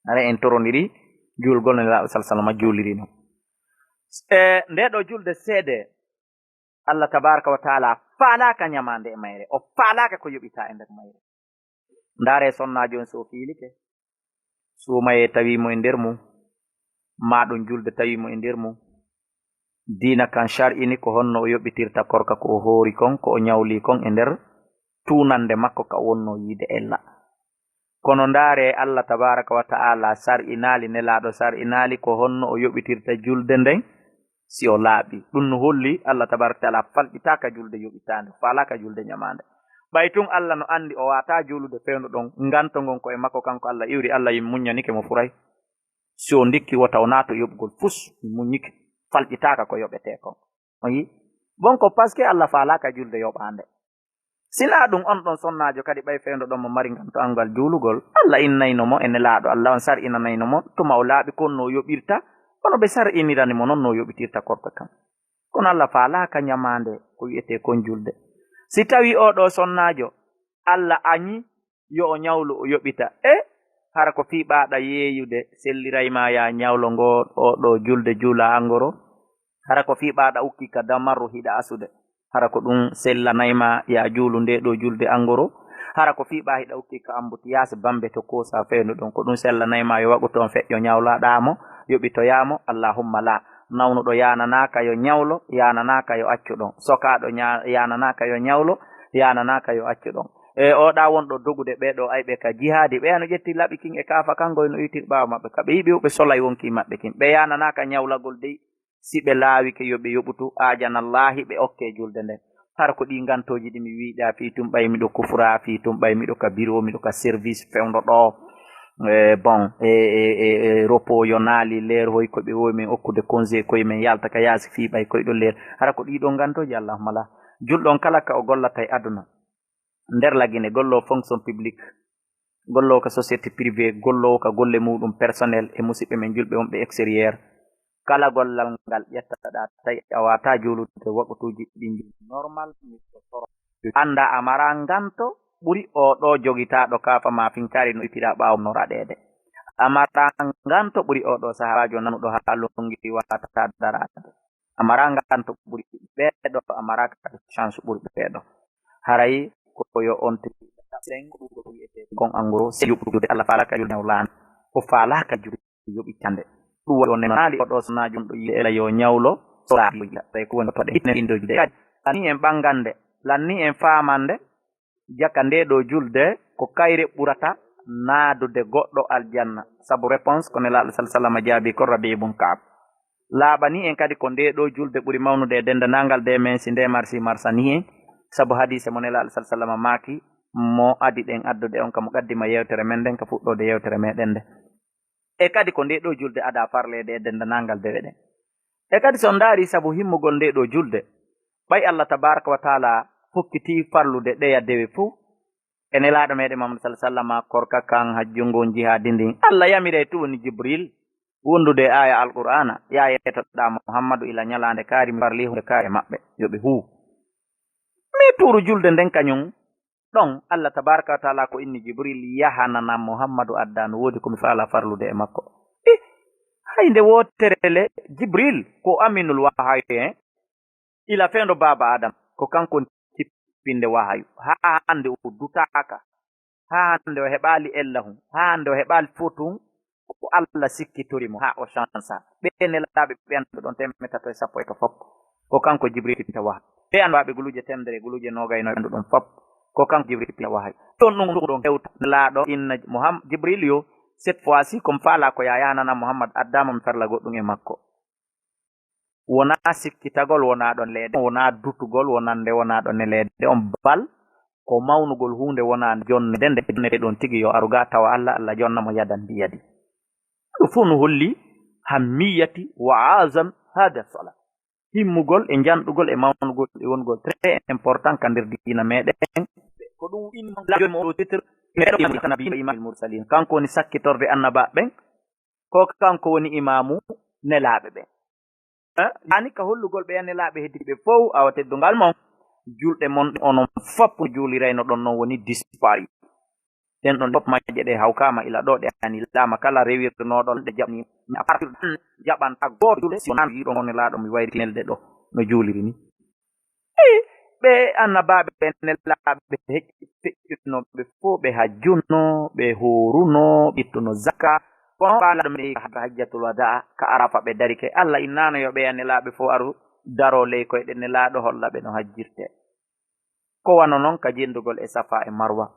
Hara en torondiri juulgol no Nelaaɗo sal salama juuliri non. E nde ɗo julde seede, Allah tabaraka wa taala faalaaka ñamaande e mayre, o faalaaka ko yoɓitaa e nder mayre. Ndaare sonnaajo on so o fiilike, suumayee tawi mo e nder mum, maa ɗum julde tawi mo e nder mum, diina kan shar'ini ko honno o yoɓitirta korka ko o hoori kon, ko o ñawli kon e nder tuunande makko ka o wonno yiide ella. Kono ndaare, Allah tabaraka wa taala sar'inaali, Nelaaɗo sar'inaali ko honno o yoɓitirta julde nden si o laaɓi. Ɗum no holli Allah tabaraka wa taala falɗitaaka julde yoɓitaande, faalaaka julde ñamaande. Ɓay tun Allah no anndi o waataa juulude fewndo ɗon, nganto ngon ko e makko kanko Allah iwri, Allah yi muññanike mo furay. Si o ndikki wota o naato yoɓgol fus, mi muññike, falɗitaaka ko yoɓetee kon. On yi? Bon, ko parce que Allah faalaaka julde yoɓaande. Sinaa ɗum, on ɗon sonnaajo kadi, ɓay fewndo ɗon mo mari nganto anngal juulugol, Allah innayno mo e Nelaaɗo, Allah on sar'inanayno mo tuma o laaɓi kon no o yoɓirta, kono ɓe sar'inirani mo non no o yoɓitirta korka kan. Kono Allah faalaaka ñamaande ko wi'etee kon julde. Si tawii oo ɗoo sonnaajo, Allah añi yo o ñawlu, o yoɓita, e hara ko fii ɓaaɗa yeeyude, selliray ma yaa ñawlo ngoo, oo ɗoo julde juulaa angoro? Hara ko fii ɓaaɗa ukki ka damarru hiɗa asude. Hara ko ɗum sellanay ma ya juulu nde ɗo julde angoro. Hara ko fii ɓaa hiɗa ukki ka ambutiyas bambe to kosa fendu ɗon. Ko ɗum sellanay ma yo waɗu toon feƴƴo ñawlaɗaa mo, yoɓitoyaa mo, allahumma la. Nawnuɗo yananaaka yo ñawlo, yananaaka yo accu ɗon. Sokaaɗo ña-, yananaaka yo ñawlo, yananaaka yo accu ɗon. E o ɗa wonɗo dogude ɓee ɗo ayɓe ka jihaadi, ɓe ano ƴetti laɓi kin e kaafa kan goy no iwtir ɓaawo maɓɓe. Ka ɓe yiɓi ɓe solay wonki maɓɓe kin. Ɓe yananaaka ñawlagol dey, si ɓe laawike yo ɓe yoɓutu aajanallaahi ɓe okke julde nden. Hara ko ɗi ngantooji ɗi mi wiɗa fii tun ɓay miɗo kufra, fii tun ɓay miɗo ka biro, miɗo ka service fewndo ɗo. E, bon, e, e, e, e, repos yo naali leer hoy ko ɓe wowi men okkude congé koye men yalta ka yaasi fii ɓay koye ɗo leer. Hara ko ɗi ɗo ngantooji allahumma la. Julɗo on kala ka o gollata e aduna. Nder Lagine, golloowo fonction publique, golloowo ka société privée, golloowo ka golle muɗum personnel e musiɓɓe men julɓe wonɓe extérieur. Kala gollal ngal ƴettaɗa tawi a wata juulude waɗutuuji ɗin juulu normal, miɗo toro. Annda a mara nganto ɓuri o ɗo jogitaaɗo kaafa ma finkaari no itira ɓaawo no raɗeede. A mara nganto ɓuri o ɗo sahaabaajo nanuɗo haa longi wata daraade. A mara nganto ɓuri ɓeeɗo, a mara kadi chance ɓuri ɓeeɗo. Haray ko yo on tigi ɗen ko ɗum ɗo wi'etee kon angoro, se yoɓude Allah faalaka julde ñawlaande. O faalaka julde yoɓitande. Ɗum waɗi o nemaali o ɗo sona jom ɗo yiɗe ela yo ñawlo, so laaɓi o yiɗa. Tawi ko woni ko toɗe hitne ɗin ɗo julde. Kadi, lanni en ɓangande, lanni en faamande, jaka nde ɗo julde, ko kayre ɓurata naadude goɗɗo aljanna. Sabu réponse ko Nelaaɗo sal sallam jaabi ko Rabi ibn Kaab. Laaɓani en kadi ko nde ɗo julde ɓuri mawnude e denndanangal de men si nde marsi marsani en. Sabu hadiise mo Nelaaɗo sal sallam maaki, mo adi ɗen addude on ka mo qaddima yewtere men nden ka fuɗɗoode yewtere meɗen nde. E kadi ko nde ɗo julde ada farleede e denndanangal dewe ɗen. E kadi so ndaari sabu himmugol nde ɗo julde, ɓay Allah tabaraka wa taala fokkiti farlude ɗeya dewe fow, e Nelaaɗo meɗen Muhammad sallallahu alaihi wasallam, korka kan, hajju ngun, jihaadi ndin. Allah yamiri e tuwoni Jibril wondude e aya Alqur'aana, "Ya yetoɗa Muhammadu ila ñalaande kaari, mi farli hunde kaari e maɓɓe, yo ɓe huuw." Mi tuuru julde nden kañum, ɗon Allah tabaraka wa taala ko inni Jibril yahanana Muhammadu adda no woodi ko mi faala farlude e makko. I, hay nde wootere le, Jibril ko aminul wahayi, eh? Ila fewndo baaba Adam, ko kanko woni tippinde wahayu. Haa hannde o dutaaka. Haa hannde o heɓaali ellahun. Haa hannde o heɓaali fotun. Ko Allah sikkitori mo haa o chansa. Ɓe nelaaɓe ɓe annduɗon teemedde tato e sappo e ka fop. Ko kanko Jibril tippinta wahayu. Ɓe annduɓe guluuje teemedere e guluuje noogay no annduɗon fop. Ko kanko Jibril tippinta wahayu. Ɗon ɗum ɗum ɗon hewta. Nelaaɗo inna Muhammad Jibril yo, cette fois-ci, comme faala ko ya yahanana Muhammad addaama mi farla goɗɗum e makko. Wonaa sikkitagol, wonaa ɗon leede, wonaa dutugol, wonaa nde, wonaa ɗon neleede on bal, ko mawnugol huunde, wonaa jonne nde, nde jonne ɗon tigi yo aru ga tawa Allah, Allah jonna mo yadan ndi yadi. Ɗum fof no holli hammiyati wa azam hada sala. Himmugol e janɗugol e mawnugol e wongol très important ka nder diina meɗen. Ko ɗum inni mo o titre, meɗo imamu nabi, imamul mursalin. Kanko woni sakkitorde annabaaɓe ɓen, ko kanko woni imaamu nelaaɓe ɓen. Eh, yani ka hollugol ɓe nelaaɓe heddiiɓe fow, awa teddungal mon, julɗe mon onon fop no juulirayno ɗon non woni dispari. Ɗen ɗon fop majje ɗe hawkaama ila ɗo, ɗe ani laama kala rewirnoɗo ɗe jaɓni. Mi a partir ɗan jaɓanta gooto julɗo si wonaa yiɗo mo nelaaɗo mi wayri nelde ɗo no juuliri ni. Ɓe annabaaɓe, ɓe nelaaɓe, ɓe heƴ-, feƴƴuno, ɓe fof ɓe hajjuno, ɓe hooruno, ɓe ittuno zakka. Kono faalaɗo mi ka hajjatul wadaa, ka Arafa ɓe darike. Allah innano yo ɓe nelaaɓe fof aru daro ley koyɗe nelaaɗo holla ɓe no hajjirte. Ko wano non ka jendugol e Safa e Marwa.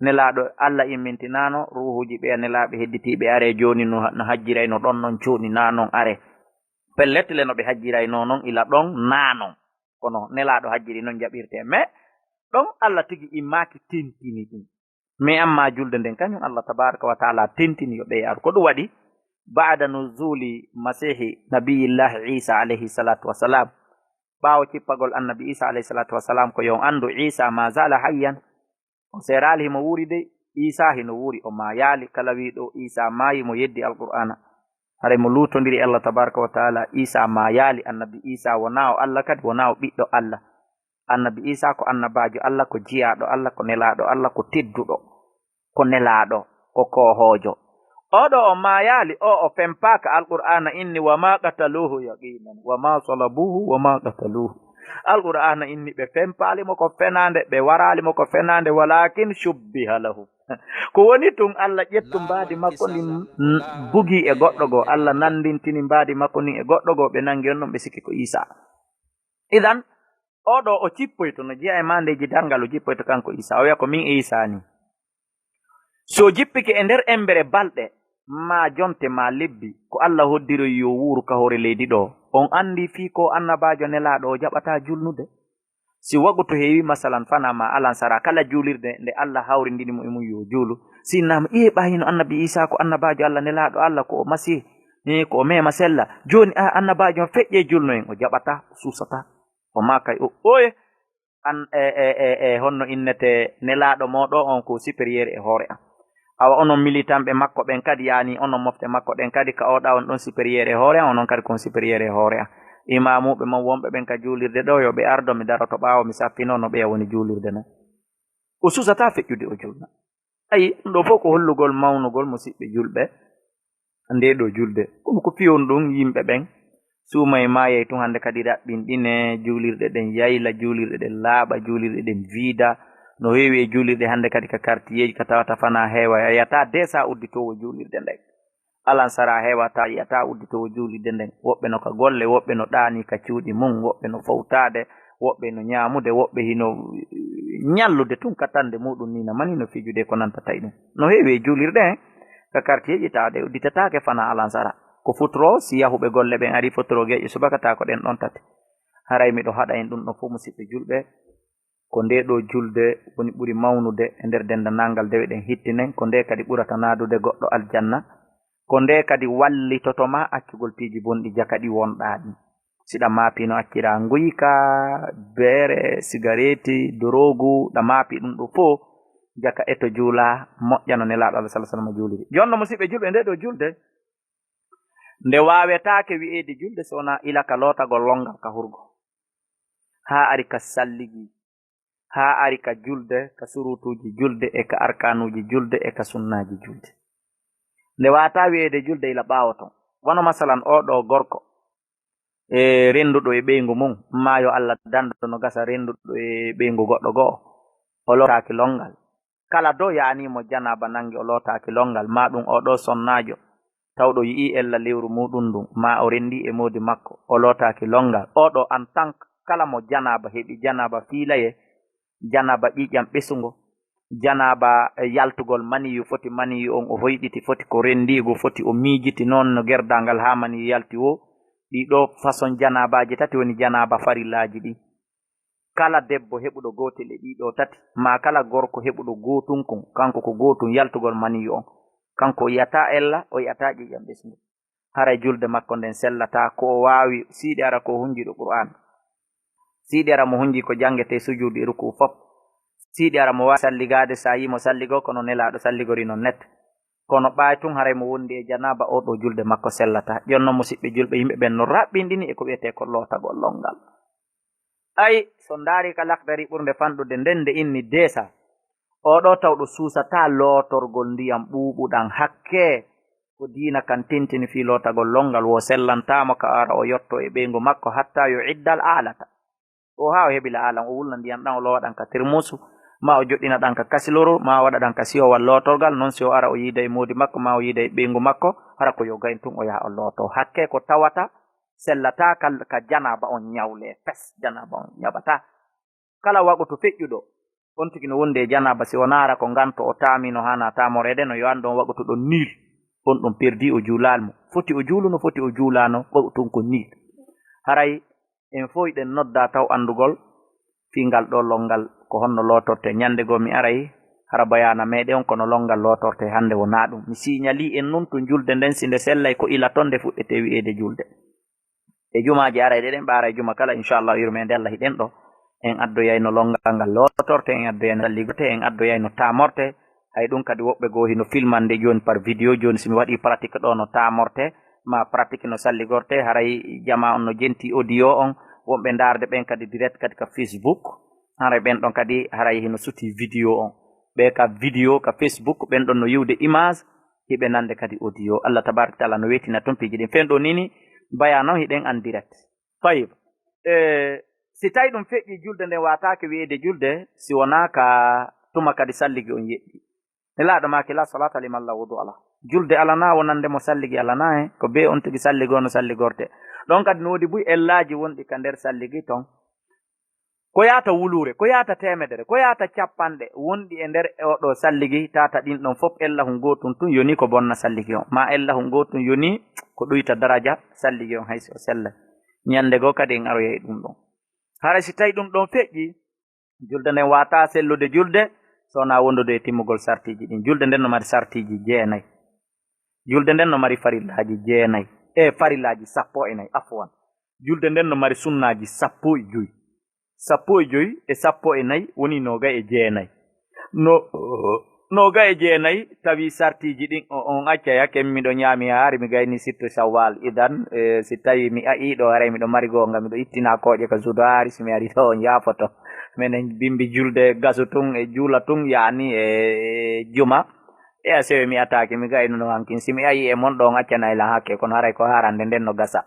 Nelaaɗo Allah immintinano ruuhuji ɓe nelaaɓe hedditiiɓe are jooni no, no hajjirayno ɗon non cuuni na non are. Pellet le no ɓe hajjirayno non ila ɗon na non. Kono nelaaɗo hajjiri non jaɓirte. Mais ɗon Allah tigi immaki tentini ɗum. Mais amma julde nden kañum Allah tabaraka wa taala tentini yo ɓe aru. Ko ɗum waɗi ba'da nuzuli masihi nabiyillahi Isa alayhi salatu wassalam. Ɓaawo cippagol annabi Isa alayhi salatu wassalam ko yo on anndu Isa ma zala hayyan. O seeraali himo wuuri dey. Isa hino wuuri, o maayaali. Kala wiiɗo Isa maayi mo yeddi Alqur'aana. Haray mo luutondiri e Allah tabaraka wa taala. Isa maayaali. Annabi Isa wonaa o Allah kadi, wonaa o ɓiɗɗo Allah. Annabi Isa ko annabaajo Allah, ko jiyaaɗo Allah, ko nelaaɗo Allah, ko tedduɗo, ko nelaaɗo, ko koohoojo. Oɗo o maayaali, o o fempaaka. Alqur'aana inni, "Wa ma qataluhu yaqinan, wa ma salabuhu, wa ma qataluhu." Alqur'aana inni ɓe fempaali mo ko fenaande, ɓe waraali mo ko fenaande, walakin shubbiha lahu. Ko woni tun, Allah ƴettu mbaadi makko ndin, n-, bugi e goɗɗo goo. Allah nandintini mbaadi makko ndin e goɗɗo goo, ɓe nangi on ɗon, ɓe sikki ko Iisaa. Idan, oɗo o jippoyto, no jeyaa e maandeeji darngal, o jippoyto kanko Iisaa. O wi'a ko min Iisaa ni. So jippike e nder embere balɗe, maa jonte, maa lebbi, ko Allah hoddiroyi yo wuuru ka hoore leydi ɗoo, on anndi fii ko annabaajo nelaaɗo o jaɓataa julnude? Si wagutu heewi, masalan, fanaa ma alansara, kala juulirde nde Allah hawrindini mo e mum yo juulu, si innama, "Iye, ɓaa hino annabi Iisaa ko annabaajo Allah, nelaaɗo Allah, ko o Masiih, eh, ko o meema sella. Jooni, a annabaajo on, feƴƴee julnoyen." O jaɓataa, o suusataa. O maakay, o, oye, an, e, e, e, e, honno innete nelaaɗo mooɗo on ko supérieur e hoore an? Awa onon militanɓe makko ɓen kadi, yaani onon mofte makko ɗen kadi, ka oɗa on ɗon supérieur e hoore an, onon kadi kon supérieur e hoore an. Imaamuɓe mon wonɓe ɓen ka juulirde ɗoo, yo ɓe ardo, mi daroto ɓaawo, mi saffino no ɓeya woni juulirde non. O suusataa feƴƴude o julna. Ayi, ɗum ɗoo fof ko hollugol mawnugol, musiɓɓe julɓe, ndee ɗoo julde. Kono ko piyon ɗum yimɓe ɓen, suumay maayay tun hannde kadi raɓɓinɗine, juulirɗe ɗen yayla, juulirɗe ɗen laaɓa, juulirɗe ɗen viida. No heewi e juulirɗe hannde kadi ka kartiyeeji ka tawata fanaa heewa, a yi'ataa dee sa udditoowo juulirde nden. Alansara heewa taw yi'ataa udditoowo juulirde nden. Woɓɓe no ka golle, woɓɓe no ɗaanii ka cuuɗi mum, woɓɓe no fowtaade, woɓɓe no ñaamude, woɓɓe hino ñallude tun ka tande muɗum ni, na mani no fijude ko nantata e ɗum. No heewi e juulirɗe, eh, ka kartiyeeji tawa ɗe udditataake fanaa alansara. Ko futuro, si yahuɓe golle ɓen ari futuro geƴe subaka, tawa ko ɗen ɗon tati. Haray miɗo haɗa en ɗum ɗon fof, musiɓɓe julɓe. Ko ndee ɗoo julde woni ɓuri mawnude e nder denndanangal dewe ɗen hittinen, ko ndee kadi ɓurata naadude goɗɗo aljanna, ko ndee kadi wallitoto ma accugol piiji bonɗi jaka ɗi wonɗaa ɗin. Si ɗa maapi no acciraa nguyka, beere, sigareeti, doroogu, ɗa maapi ɗum ɗoo fof, jaka eto juulaa, moƴƴa no Nelaaɗo Allah sallallahu alaihi wasallam juuliri. Jooni no musiɓɓe julɓe, ndee ɗoo julde, nde waawetaake wi'eede julde so wonaa ila ka lootagol lonngal ka hurgo, haa ari ka salligi, haa ari ka julde, ka surutuuji julde e ka arkaanuuji julde e ka sunnaaji julde. Nde waawataa wi'eede julde ila ɓaawo ton. Wano masalan, oo ɗoo gorko, e rennduɗo e ɓeyngu mum, maa yo Allah dandu no gasa rennduɗo e ɓeyngu goɗɗo go'o, o lootaaki lonngal. Kala do yaanii mo janaaba nangi o lootaaki lonngal, maa ɗum oo ɗoo sonnaajo, tawɗo yi'ii ella lewru muuɗum ndun, maa o renndii e moodi makko, o lootaaki lonngal. Oo ɗoo en tant que kala mo janaaba heɓi, janaaba fiilayee, janaaba ƴiiƴam ɓesungo, janaaba, eh, yaltugol maniyu, foti maniyu on o hoyɗiti, foti ko renndiigu, foti o miijiti noon no gerdaangal haa maniyu yalti woo. Ɗii ɗoo façon janaabaaji tati woni janaaba farillaaji ɗin. Kala debbo heɓuɗo gootel e ɗii ɗoo tati, maa kala gorko heɓuɗo gootun kun, kanko ko gootun yaltugol maniyu on, kanko o yi'ataa ella, o yi'ataa ƴiiƴam ɓesngu. Haray julde makko nden sellataa, ko o waawi, siidi ara ko o hunjiiɗo Qur'aan. Siidi ara mo hunjii ko janngetee sujuudu e rukuu fof. Siidi ara mo waawi salligaade, so a yii mo salligoo, kono Nelaaɗo salligori non net. Kono ɓaay tun haray mo wondi e janaaba, oo ɗoo julde makko sellataa. Jooni non, musiɓɓe julɓe, yimɓe ɓen no raɓɓinɗini e ko wi'etee ko lootagol lonngal. Ay, so ndaari ka Lakdari ɓurnde fanɗude nden, nde inni deesa, oo ɗoo tawɗo suusataa lootorgol ndiyam ɓuuɓuɗam hakkee, ko diina kan tintini fii lootagol lonngal, woo sellantaa mo ka ara o yotto e ɓeyngu makko, hattaa yo iddal aalata. O haa o heɓila aalam, o wulna ndiyam ɗam, o loowa ɗam ka termuusu, maa o joɗɗina ɗam ka kasiloru, maa o waɗa ɗam ka siyowal lootorgal, non si o ara o yiida e moodi makko, maa o yiida e ɓeyngu makko, hara ko yo gayn tun o yaha o looto. Hakkee ko tawata sellataa kal-, ka janaaba on ñawlee, pes, janaaba on ñaɓataa. Kala waqutu feƴƴuɗo, on tigi no wondi e janaaba, si wonaa hara ko nganto o taamino haanaa taamoreede, no yo anndu on waqutu ɗon niil, on ɗon perdi, o juulaali mo. Foti o juulu no foti o juulaano, waqutu on ko niil. Haray en fow hiɗen noddaa taw anndugol fii ngal ɗoo lonngal, ko honno lootortee. Ñannde goo mi aray, hara bayaana meɗen on, kono lonngal lootortee hannde wonaa ɗum. Mi siiñalii en nun tun julde nden, si nde sellay ko ila ton nde fuɗɗetee wi'eede julde. E jumaaji arayɗe ɗen, ɓaaray juma kala, inchallah, yurmeende Allah hiɗen ɗoo. En addoyayno lonngal ngal lootortee, en addoyayno salligortee, en addoyayno taamortee. Hay ɗum kadi woɓɓe goo hino filmande jooni par vidéo. Jooni si mi waɗii pratique ɗoo no taamortee, maa pratique no salligortee, haray jamaa on no jentii audio on, wonɓe ndaarde ɓen kadi direct kadi ka Facebook. Haray ɓen ɗon kadi haray hino sutii vidéo on. Ɓe ka vidéo ka Facebook, ɓen ɗon no yi'ude image, hiɓe nande kadi audio. Allah tabaraka taala no wetina toon piiji ɗin. Fen ɗo nini baya noon hiɗen en direct. Tayib. E, si tawi ɗum feƴƴi julde nden wataake wi'eede julde, si wonaa ka tuma kadi salligi on yeƴƴi. Nelaaɗo maaki, "La salata liman la wudu ala." Julde alana wonande mo salligi alana he. Ko be on tigi salligi ono salligorte. Ɗon kadi no woodi buy ellaaji wonɗi ka nder salligi ton. Ko yaata wuluure, ko yaata teemedere, ko yaata capanɗe wonɗi e nder e oɗo salligi, tata ɗin ɗon fof ella hun gootun tun yoni ko bonna salligi on. Ma ella hun gootun yoni ko ɗuyta daraja salligi on hay si o sellay. Ñande goo kadi en aroyay ɗum ɗon. Hara si tawi ɗum ɗon feƴƴi, julde nden wata sellude julde, so wonaa wondude e timmugol sartiiji ɗin. Julde nden no mari sartiiji jeenay. Julde nden no mari farillaaji jeenay. E farillaaji sappo e nayi, afwan. Julde nden no mari sunnaaji sappo e joy. Sappo e joy e sappo e nayi woni noogay e jeenay. No, noogay e jeenay tawi sartiiji ɗin o-, on accay hakke miɗo ñaami haari mi gayni sitto Shawwal. Idan, e, si tawi mi a'i ɗo haray miɗo mari goonga, miɗo ittina kooƴe ka suudu haari, si mi ari ɗo on yaafoto. Menen bimbi julde gasu tun e juula tun yaani e juma. E a sewe mi ataaki mi gaynuno hankin. Si mi a'i e mon ɗo on accanay lan hakke, kono haray ko haarande nden no gasa.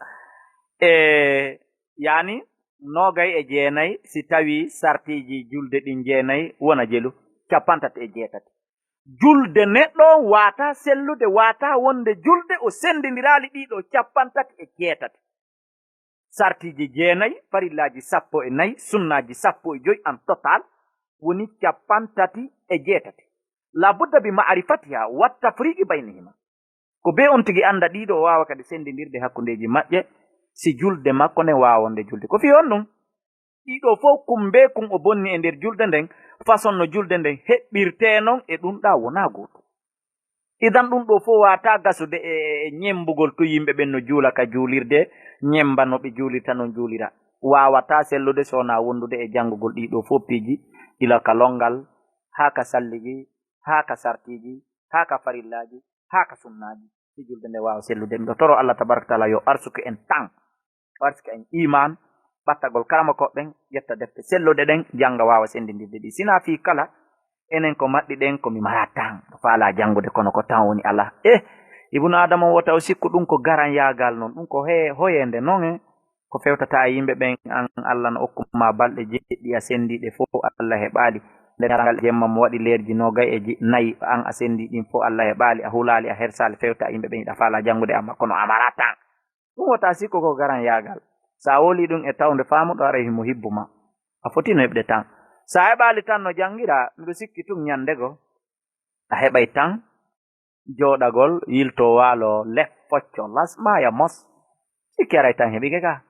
E, yaani, noogay e jeenay, si tawi sartiiji julde ɗin jeenay wona jelu, capantati e jeetati. Julde neɗɗo on wata sellude, wata wonde julde o sendindiraali ɗiɗo capantati e jeetati. Sartiiji jeenay, farillaaji sappo e nayi, sunnaaji sappo e joy en total woni capantati e jeetati. La budda bi ma'rifatiha wa tafriqi baynihima. Ko be on tigi annda ɗiɗo o waawa kadi sendindirde hakkundeeji maɓɓe si julde makko nden waawa wonde julde. Ko fii honɗum? Ɗiɗo fof kun be kun o bonni e nder julde nden, façon no julde nden heɓɓirtee non e ɗum ɗa wonaa gootum. Idan ɗum ɗo fof waawataa gasude e, e, e ñemmbugol to yimɓe ɓen no juula ka juulirde, ñemmba no ɓe juulirta non juulira. Waawataa sellude so wonaa wondude e janngugol ɗiɗo fof piiji, ila ka lonngal, haa ka salligi, haa ka sartiiji, haa ka farillaaji, haa ka sunnaaji, si julde nde waawa sellude. Miɗo toro Allah tabaraka taala yo arsuku en tan, o arsuku en iman, ɓattagol karamokooɓe ɓen, ƴetta defte selluɗe ɗen, jannga waawa senndindirde ɗi. Sinaa fii kala, enen ko maɗɗi ɗen, ko mi maraa tan, mi faalaa janngude, kono ko tan woni alaa. Eh, Ibnu Adama wota o sikku ɗum ko garanyaagal non, ɗum ko he-, hoyeende non, eh. Ko fewtata e yimɓe ɓen, an Allah no okku ma balɗe jeɗɗi a senndiiɗe fof, Allah heɓaali. Nder ngal jemma mo waɗi leerji noogay e ji-, nayi, an a senndii ɗin fof, Allah heɓaali, a hulaali, a hersaali, fewta e yimɓe ɓen, hiɗa faalaa janngude amma kono a maraa tan. Ɗum wota sikko ko garanyaagal. Sa woli ɗum e tawnde faamuɗo, haray himo hibbo ma. A fotino heɓde tan. Sa heɓaali tan no janngiraa, miɗo sikki tun ñannde goo, a heɓay tan jooɗagol, yilto waalo, lef, focco, las, maaya, mos. Sikki aray tan heɓike ka.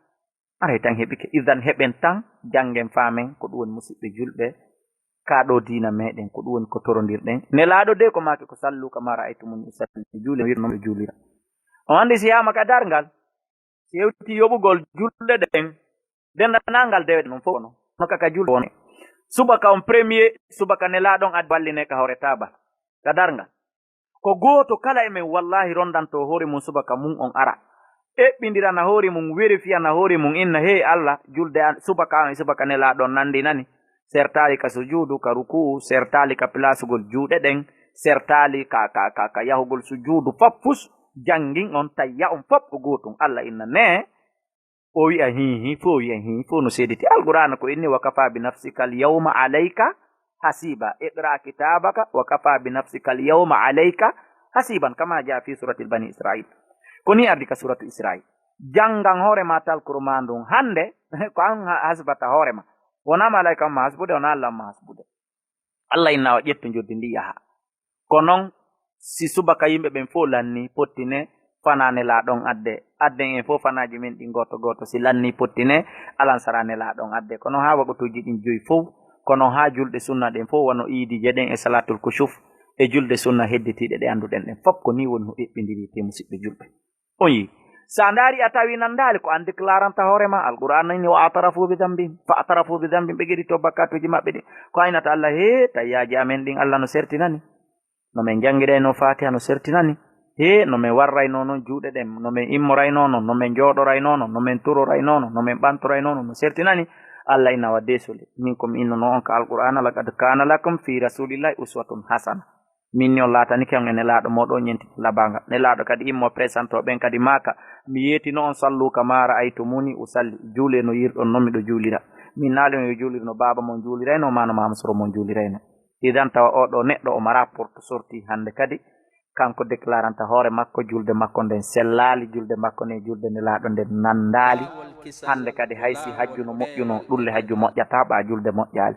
Aray tan heɓike. Idan heɓen tan, janngen faamen, ko ɗum woni musiɓɓe julɓe. Ka ɗo diina meɗen, ko ɗum woni ko torondirɗen. Nelaaɗo de ko maaki ko sallu kama ra'aytumuni usalli, juule no wi'irno mi juulira. On anndi si yaama ka darngal, si hewti yoɓugol julɗe ɗen, denndanangal dewe non fof no, no ka, ka julɗe woni. Subaka on premier, subaka Nelaaɗo on addi walline ka hoore taabal, ka darngal. Ko gooto kala e men wallahi rondanto hoore mum subaka mum on ara. Eɓɓindirana hoore mum, werifiyana hoore mum, inna, "Hey Allah, julde an, subaka an e subaka Nelaaɗo on nanndinani." Sertaali ka sujuudu, ka ruku'u, sertaali ka pilasugol juuɗe ɗen, sertaali ka, ka, ka, ka yahugol sujuudu, fop fus, janngin on, tayya on fop ko gootum. Allah inna, "Ne." O wi'a, "Hi, hi," fof wi'a, "Hi," fof no seediti. Alqur'aana ko inni, "Wa kafa bi nafsika al yawma alayka hasiba. Iqra kitabaka, wa kafa bi nafsika al yawma alayka hasiban," kama jaa fi surati Bani Israil. Ko ni ardi ka suratu Israil. Janngan hoore ma talkuru ma ndun. Hannde, ko an ha-, hasbata hoore ma. Wonaa malaika on ma hasbude, wonaa Allah on ma hasbude. Allah inna o ƴettu njoddi ndi yaha. Ko non, si subaka yimɓe ɓen fof lanni, pottine, fana Nelaaɗo on adde. Adden en fof fanaaji men ɗin gooto gooto, si lanni, pottine, alansara Nelaaɗo on adde. Kono haa waqtuuji ɗin joyi fof, kono haa julɗe sunna ɗen fof, wano iidije ɗen e salatul kusuf, e julde sunna hedditiiɗe ɗe annduɗen ɗen. Fop ko ni woni no eɓɓindiri te musiɓɓe julɓe. On yi. Sa ndaari a tawi nandaali ko an déclaranta hoore ma. Alqur'an inni, "Wa atarafu bi dhanbihim." Fa atarafu bi dhanbihim, ɓe geɗito bakkatuuji maɓɓe ɗin. Ko aynata Allah, "He, tayyaaji amen ɗin Allah no sertinani. No men janngiɗayno Fatiha no sertinani. He, no men warrayno non juuɗe ɗen, no men immorayno non, no men jooɗorayno non, no men turorayno non, no men ɓantorayno non, no sertinani." Allah inna wa, "Désolé. Min ko mi innuno on ka Alqur'ana, laqad kana lakum fi rasulillahi uswatun hasana." Min ni on laatanike on e Nelaaɗo mooɗon, on ƴentiti labaanga. Nelaaɗo kadi immo présentoo ɓen kadi maaka, mi yeetino on, "Sallu kama ra'aytumuni usalli." Juulee no yi'irɗon non miɗo juulira. Min naali on yo juulir no baaba mon juulirayno, maa no maama soro mon juulirayno. Idan tawa oo ɗoo neɗɗo omo rapport sorti hannde kadi, kanko déclaranta hoore makko julde makko nden sellaali, julde makko nden julde Nelaaɗo nden nanndaali. Hannde kadi hay si hajju no moƴƴuno, ɗulle hajju moƴƴataa ɓaa julde moƴƴaali.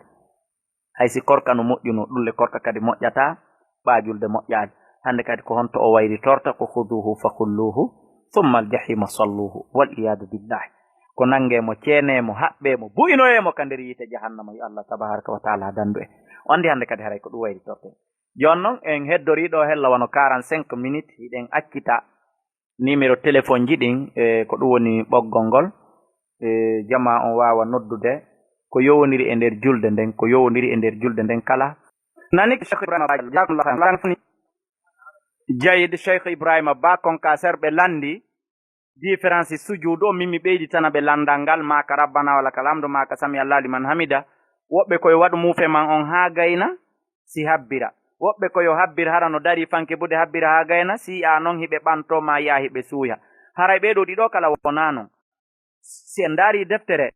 Hay si korka no moƴƴuno, ɗulle korka kadi moƴƴataa ɓaa julde moƴƴaali. Hannde kadi ko honto o wayritorta? Ko "Khuduhu fa khulluhu, thumma al-jahima salluhu." Wal iyadu billahi. Ko nanngee mo, ceenee mo, haɓɓee mo, bu'inoyee mo ka nder yiite jahannama, yo Allah tabaraka wa taala dandu en. On di hannde kadi haray ko ɗum wayritorte. Jooni non en heddorii ɗoo hella wano quarante-cinq minutes, hiɗen accita numéro téléphone ji ɗin, e ko ɗum woni ɓoggol ngol, e jamaa on waawa noddude ko yowondiri e nder julde nden, ko yowondiri e nder julde nden kala. Nani ko Cheikh Ibrahima Ba, jazakumullahu khairan. Jayid, Cheikh Ibrahima Ba, Konkaser ɓe lanndi différence sujuudu o, min mi ɓeyditana ɓe lanndal ngal, maaka Rabbana wa lakal hamdu, maaka Sami Allahu liman hamida. Woɓɓe ko yo waɗu muufe man on haa gayna, si habbira. Woɓɓe ko yo habbir hara no darii fanke buuɗe habbira haa gayna, si yi'aa non hiɓe ɓantoo maa yi'aa hiɓe suuya. Haray ɓee ɗoo ɗiɗo kala wonaa non. Si en ndaarii deftere,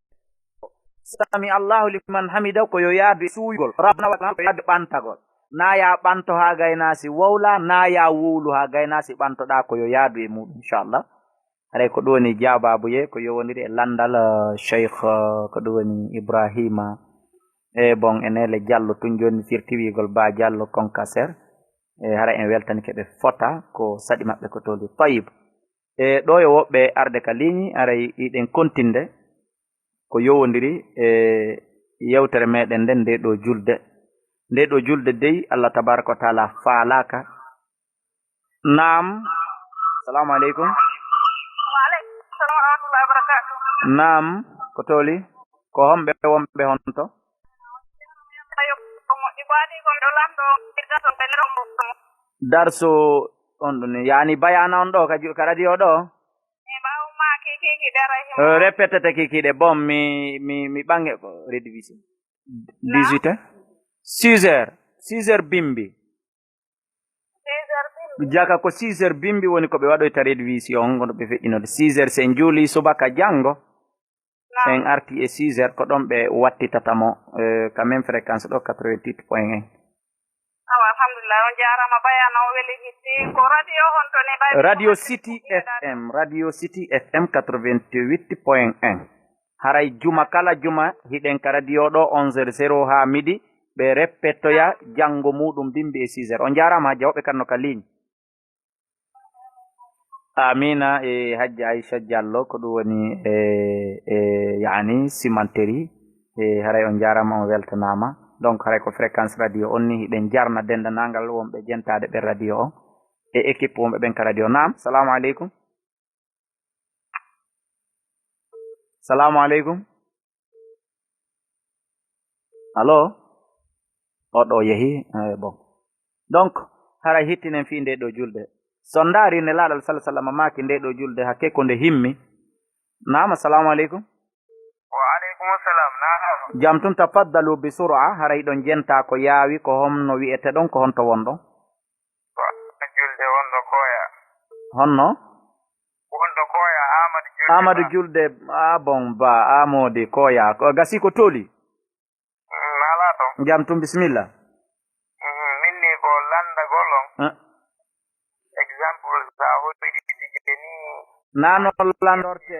Sami Allahu liman hamida ko yo yaadu e suuyugol, Rabbana wa lakal hamdu ko yo yaadu e ɓantagol. Naa yaa ɓanto haa gayna si wowlaa, naa yaa wowlu haa gayna si ɓantoɗaa, ko yo yaadu e muuɗum, inchallah. Haray ko ɗum woni jaabaabuye, ko yowondiri e lanndal, eh, Cheikh, eh, ko ɗum woni Ibrahima, e bon, e Neele Jallo tun. Jooni mi firti wi'ugol Ba Jallo Konkaser. E haray en weltanike ɓe fota, ko saɗi maɓɓe ko toli. Tayyib. E ɗo e woɓɓe arde ka ligne, haray hiɗen kontinde ko yowondiri e yewtere meɗen nden, nde ɗo julde. Nde ɗo julde dey, Allah tabaraka wa taala faalaka. Naam. Salamu aleykum. Wa aleykum salam wa rahmatullahi wa barakatuh. Naam, ko toli? Ko homɓe wonɓe honto? Ayo, ko moƴƴi, ko adii kon ɗo lanndo, darso ɓe neɗɗo mo. Darso on ɗum ni, yaani bayaana on ɗo ka ju-, ka radio ɗo? E ɓaawo ma kiki, kiki dara himo. Eh, répétete kiki ɗe, bon, mi, mi, mi ɓange ko rédivision. Naam. Dix-huit heures? Six heures, six heures bimbi. Six heures bimbi. Jaka ko six heures bimbi woni ko ɓe waɗoyta révision, kono ɓe feƴƴinode six heures, si en juuli subaka janngo, naam, en arti e six heures, ko ɗon ɓe wattitata mo, eh, ka même fréquence ɗo, quatre-vingt-huit point un. Awa, alhamdulillah, on jaaraama, bayaana o weli hitti. Ko radio honto ne ɓay? Radio City F M, Radio City F M quatre-vingt-huit point un. Haray juma kala juma, hiɗen ka radio ɗo onze heures zéro haa midi, ɓe reppettoya janngo muuɗum bimbi e six heures. On jaaraama, Hajja, woɓɓe kan no ka ligne. Amina e Hajja Aisha Diallo, ko ɗum woni e, e, yaani, cimenterie. E, haray on jaaraama, on weltanaama. Donc, haray ko fréquence radio on ni, hiɗen jarna denndaangal wonɓe jentaade ɓe radio on e équipe wonɓe ɓen ka radio. Naam, salamu aleykum. Salamu aleykum. Allo? Oɗo yehi, eh, bon. Donc, haray hittinen fii nde ɗo julde. So ndaari Nelaaɗo sallallahu alaihi wasallam maaki nde ɗo julde, hakke ko nde himmi. Naam, assalamu aleykum. Wa aleykum salam. Naam. Jam tun, tafaddalu bi sur'a, haray ɗon jenta ko yaawi, ko honno wi'ete ɗon, ko honto wonɗon? Ko julde wonɗo koya. Honno? Wonɗo koya, Amadou Julde Amadou Ba. Julde, ah bon, Ba, Amodi Koya. Ko gasi ko toli? Mm, ala ton. Jam tun, bisimilla. Mhm, min ni ko landagol on. Ah. Exemple, sa hoɗi ni. Nano landorte.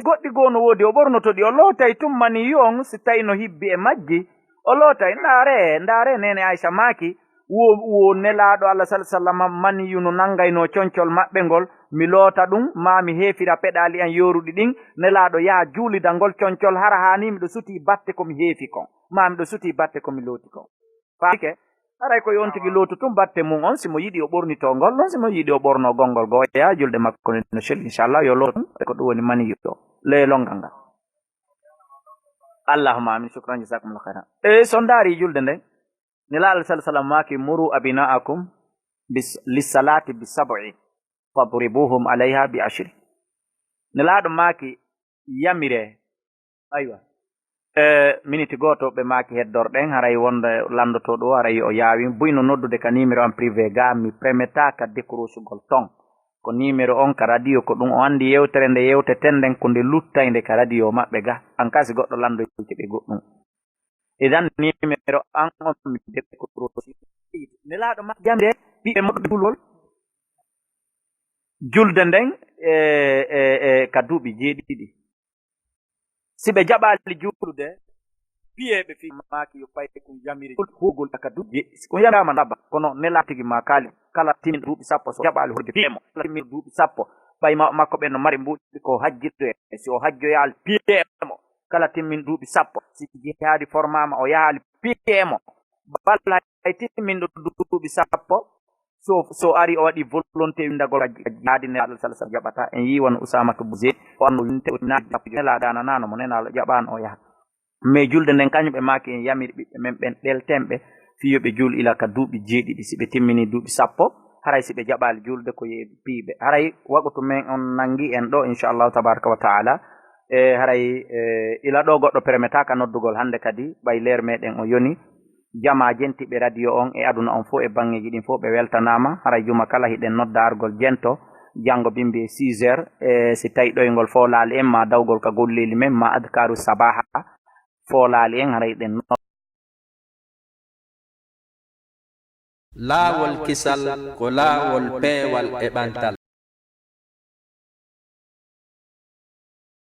Goɗɗi goo no woodi, o ɓornoto ɗi, o lootay tun mani on, si tawi no hibbi e majji. O lootay, ndaare, ndaare, Neene Aysa maaki, wo, wo Nelaaɗo Allah sallallaahu alayhi wa sallam, maniyu no nanngaynoo concol maɓɓe ngol, mi loota ɗum, maa mi heefira peɗaali an yooruɗi ɗin, Nelaaɗo yaha juulida ngol concol, hara haa nii miɗo sutii batte ko mi heefi kon, maa miɗo sutii batte ko mi looti kon. Faamike, haray ko yo on tigi lootu tun batte mun on, si mo yiɗi o ɓornitoo ngol ɗon, si mo yiɗi o ɓornoo gonngol goo, yaha julde makko nden no selli, inchallah, yo lootu tun, ko ɗum woni maniyu o, leelongal ngal. Allahumma amin, shukran, jazakumullahu khairan. E so ndaari julde nden, Nelaaɗo sallallahu alaihi wasallam maaki, "Muru abna'akum bis-, lis-salati bi sab'i, fadribuhum alaiha bi ashri." Nelaaɗo maaki, "Yamire, aywa, E, miniti gooto ɓe maaki heddorɗen, haray wonde lanndotooɗo o, haray o yaawi. Buy no noddude ka numéro am privé ga, mi permeta ka décrochugol ton. Ko numéro on ka radio, ko ɗum o anndi yewtere nde yewteten nden, ko nde luttaynde ka radio maɓɓe ga. An ka si goɗɗo lanndoyte ɓe goɗɗum. Idan numéro an on mi décrochi. Nelaaɗo maaki jamde ɓiɓɓe moɗo julol. Julde nden, e, e, e, ka duuɓi jeeɗiɗi. Si ɓe jaɓaali juulude, piyeeɓe fii maaki yo paye kun yamiri huugol ka duuɓi. Si kun yamiraama naba, kono Nelaaɗo tigi maakaali, kala timmin duuɓi sappo, so jaɓaali horde piye mo. Kala timmin duuɓi sappo, ɓay ma-, makko ɓen no mari mbuuɗi ko hajjirde, si o hajjoyaali piye mo. Kala timmin duuɓi sappo, si jihaadi formaama, o yahaali piye mo. Balla hay timminɗo duuɓi sappo, so, so ari o waɗi volonté winndagol ka jihaadi, Nelaaɗo sala sala jaɓata. En yii wano Usaamatu bun Zeyd, o anno winte o naati sappo joy, Nelaaɗo dananaano mo, Nelaaɗo jaɓaano o yaha. Mais julde nden kañum ɓe maaki en yamiri ɓiɓɓe men ɓen ɗeltenɓe fii yo ɓe juul ila ka duuɓi jeeɗiɗi. Si ɓe timmini duuɓi sappo, haray si ɓe jaɓaali juulde ko yo piiɓe. Haray waqutu men on nangi en ɗo, inchallahu tabaraka wa taala. E haray, e, ila ɗo goɗɗo permeta ka noddugol hannde kadi, ɓay leer meɗen o yoni. Jamaa jentiiɓe radio on e aduna on fof e baŋŋeeji ɗin fof ɓe weltanaama. Haray juma kala hiɗen nodda argol jento, janngo bimbi e six heures, e si tawi ɗoyngol foolaali en, ma dawgol ka golleeli men, ma adkaaru sabaha foolaali en, haray hiɗen nodda. Laawol kisal ko laawol peewal e ɓantal.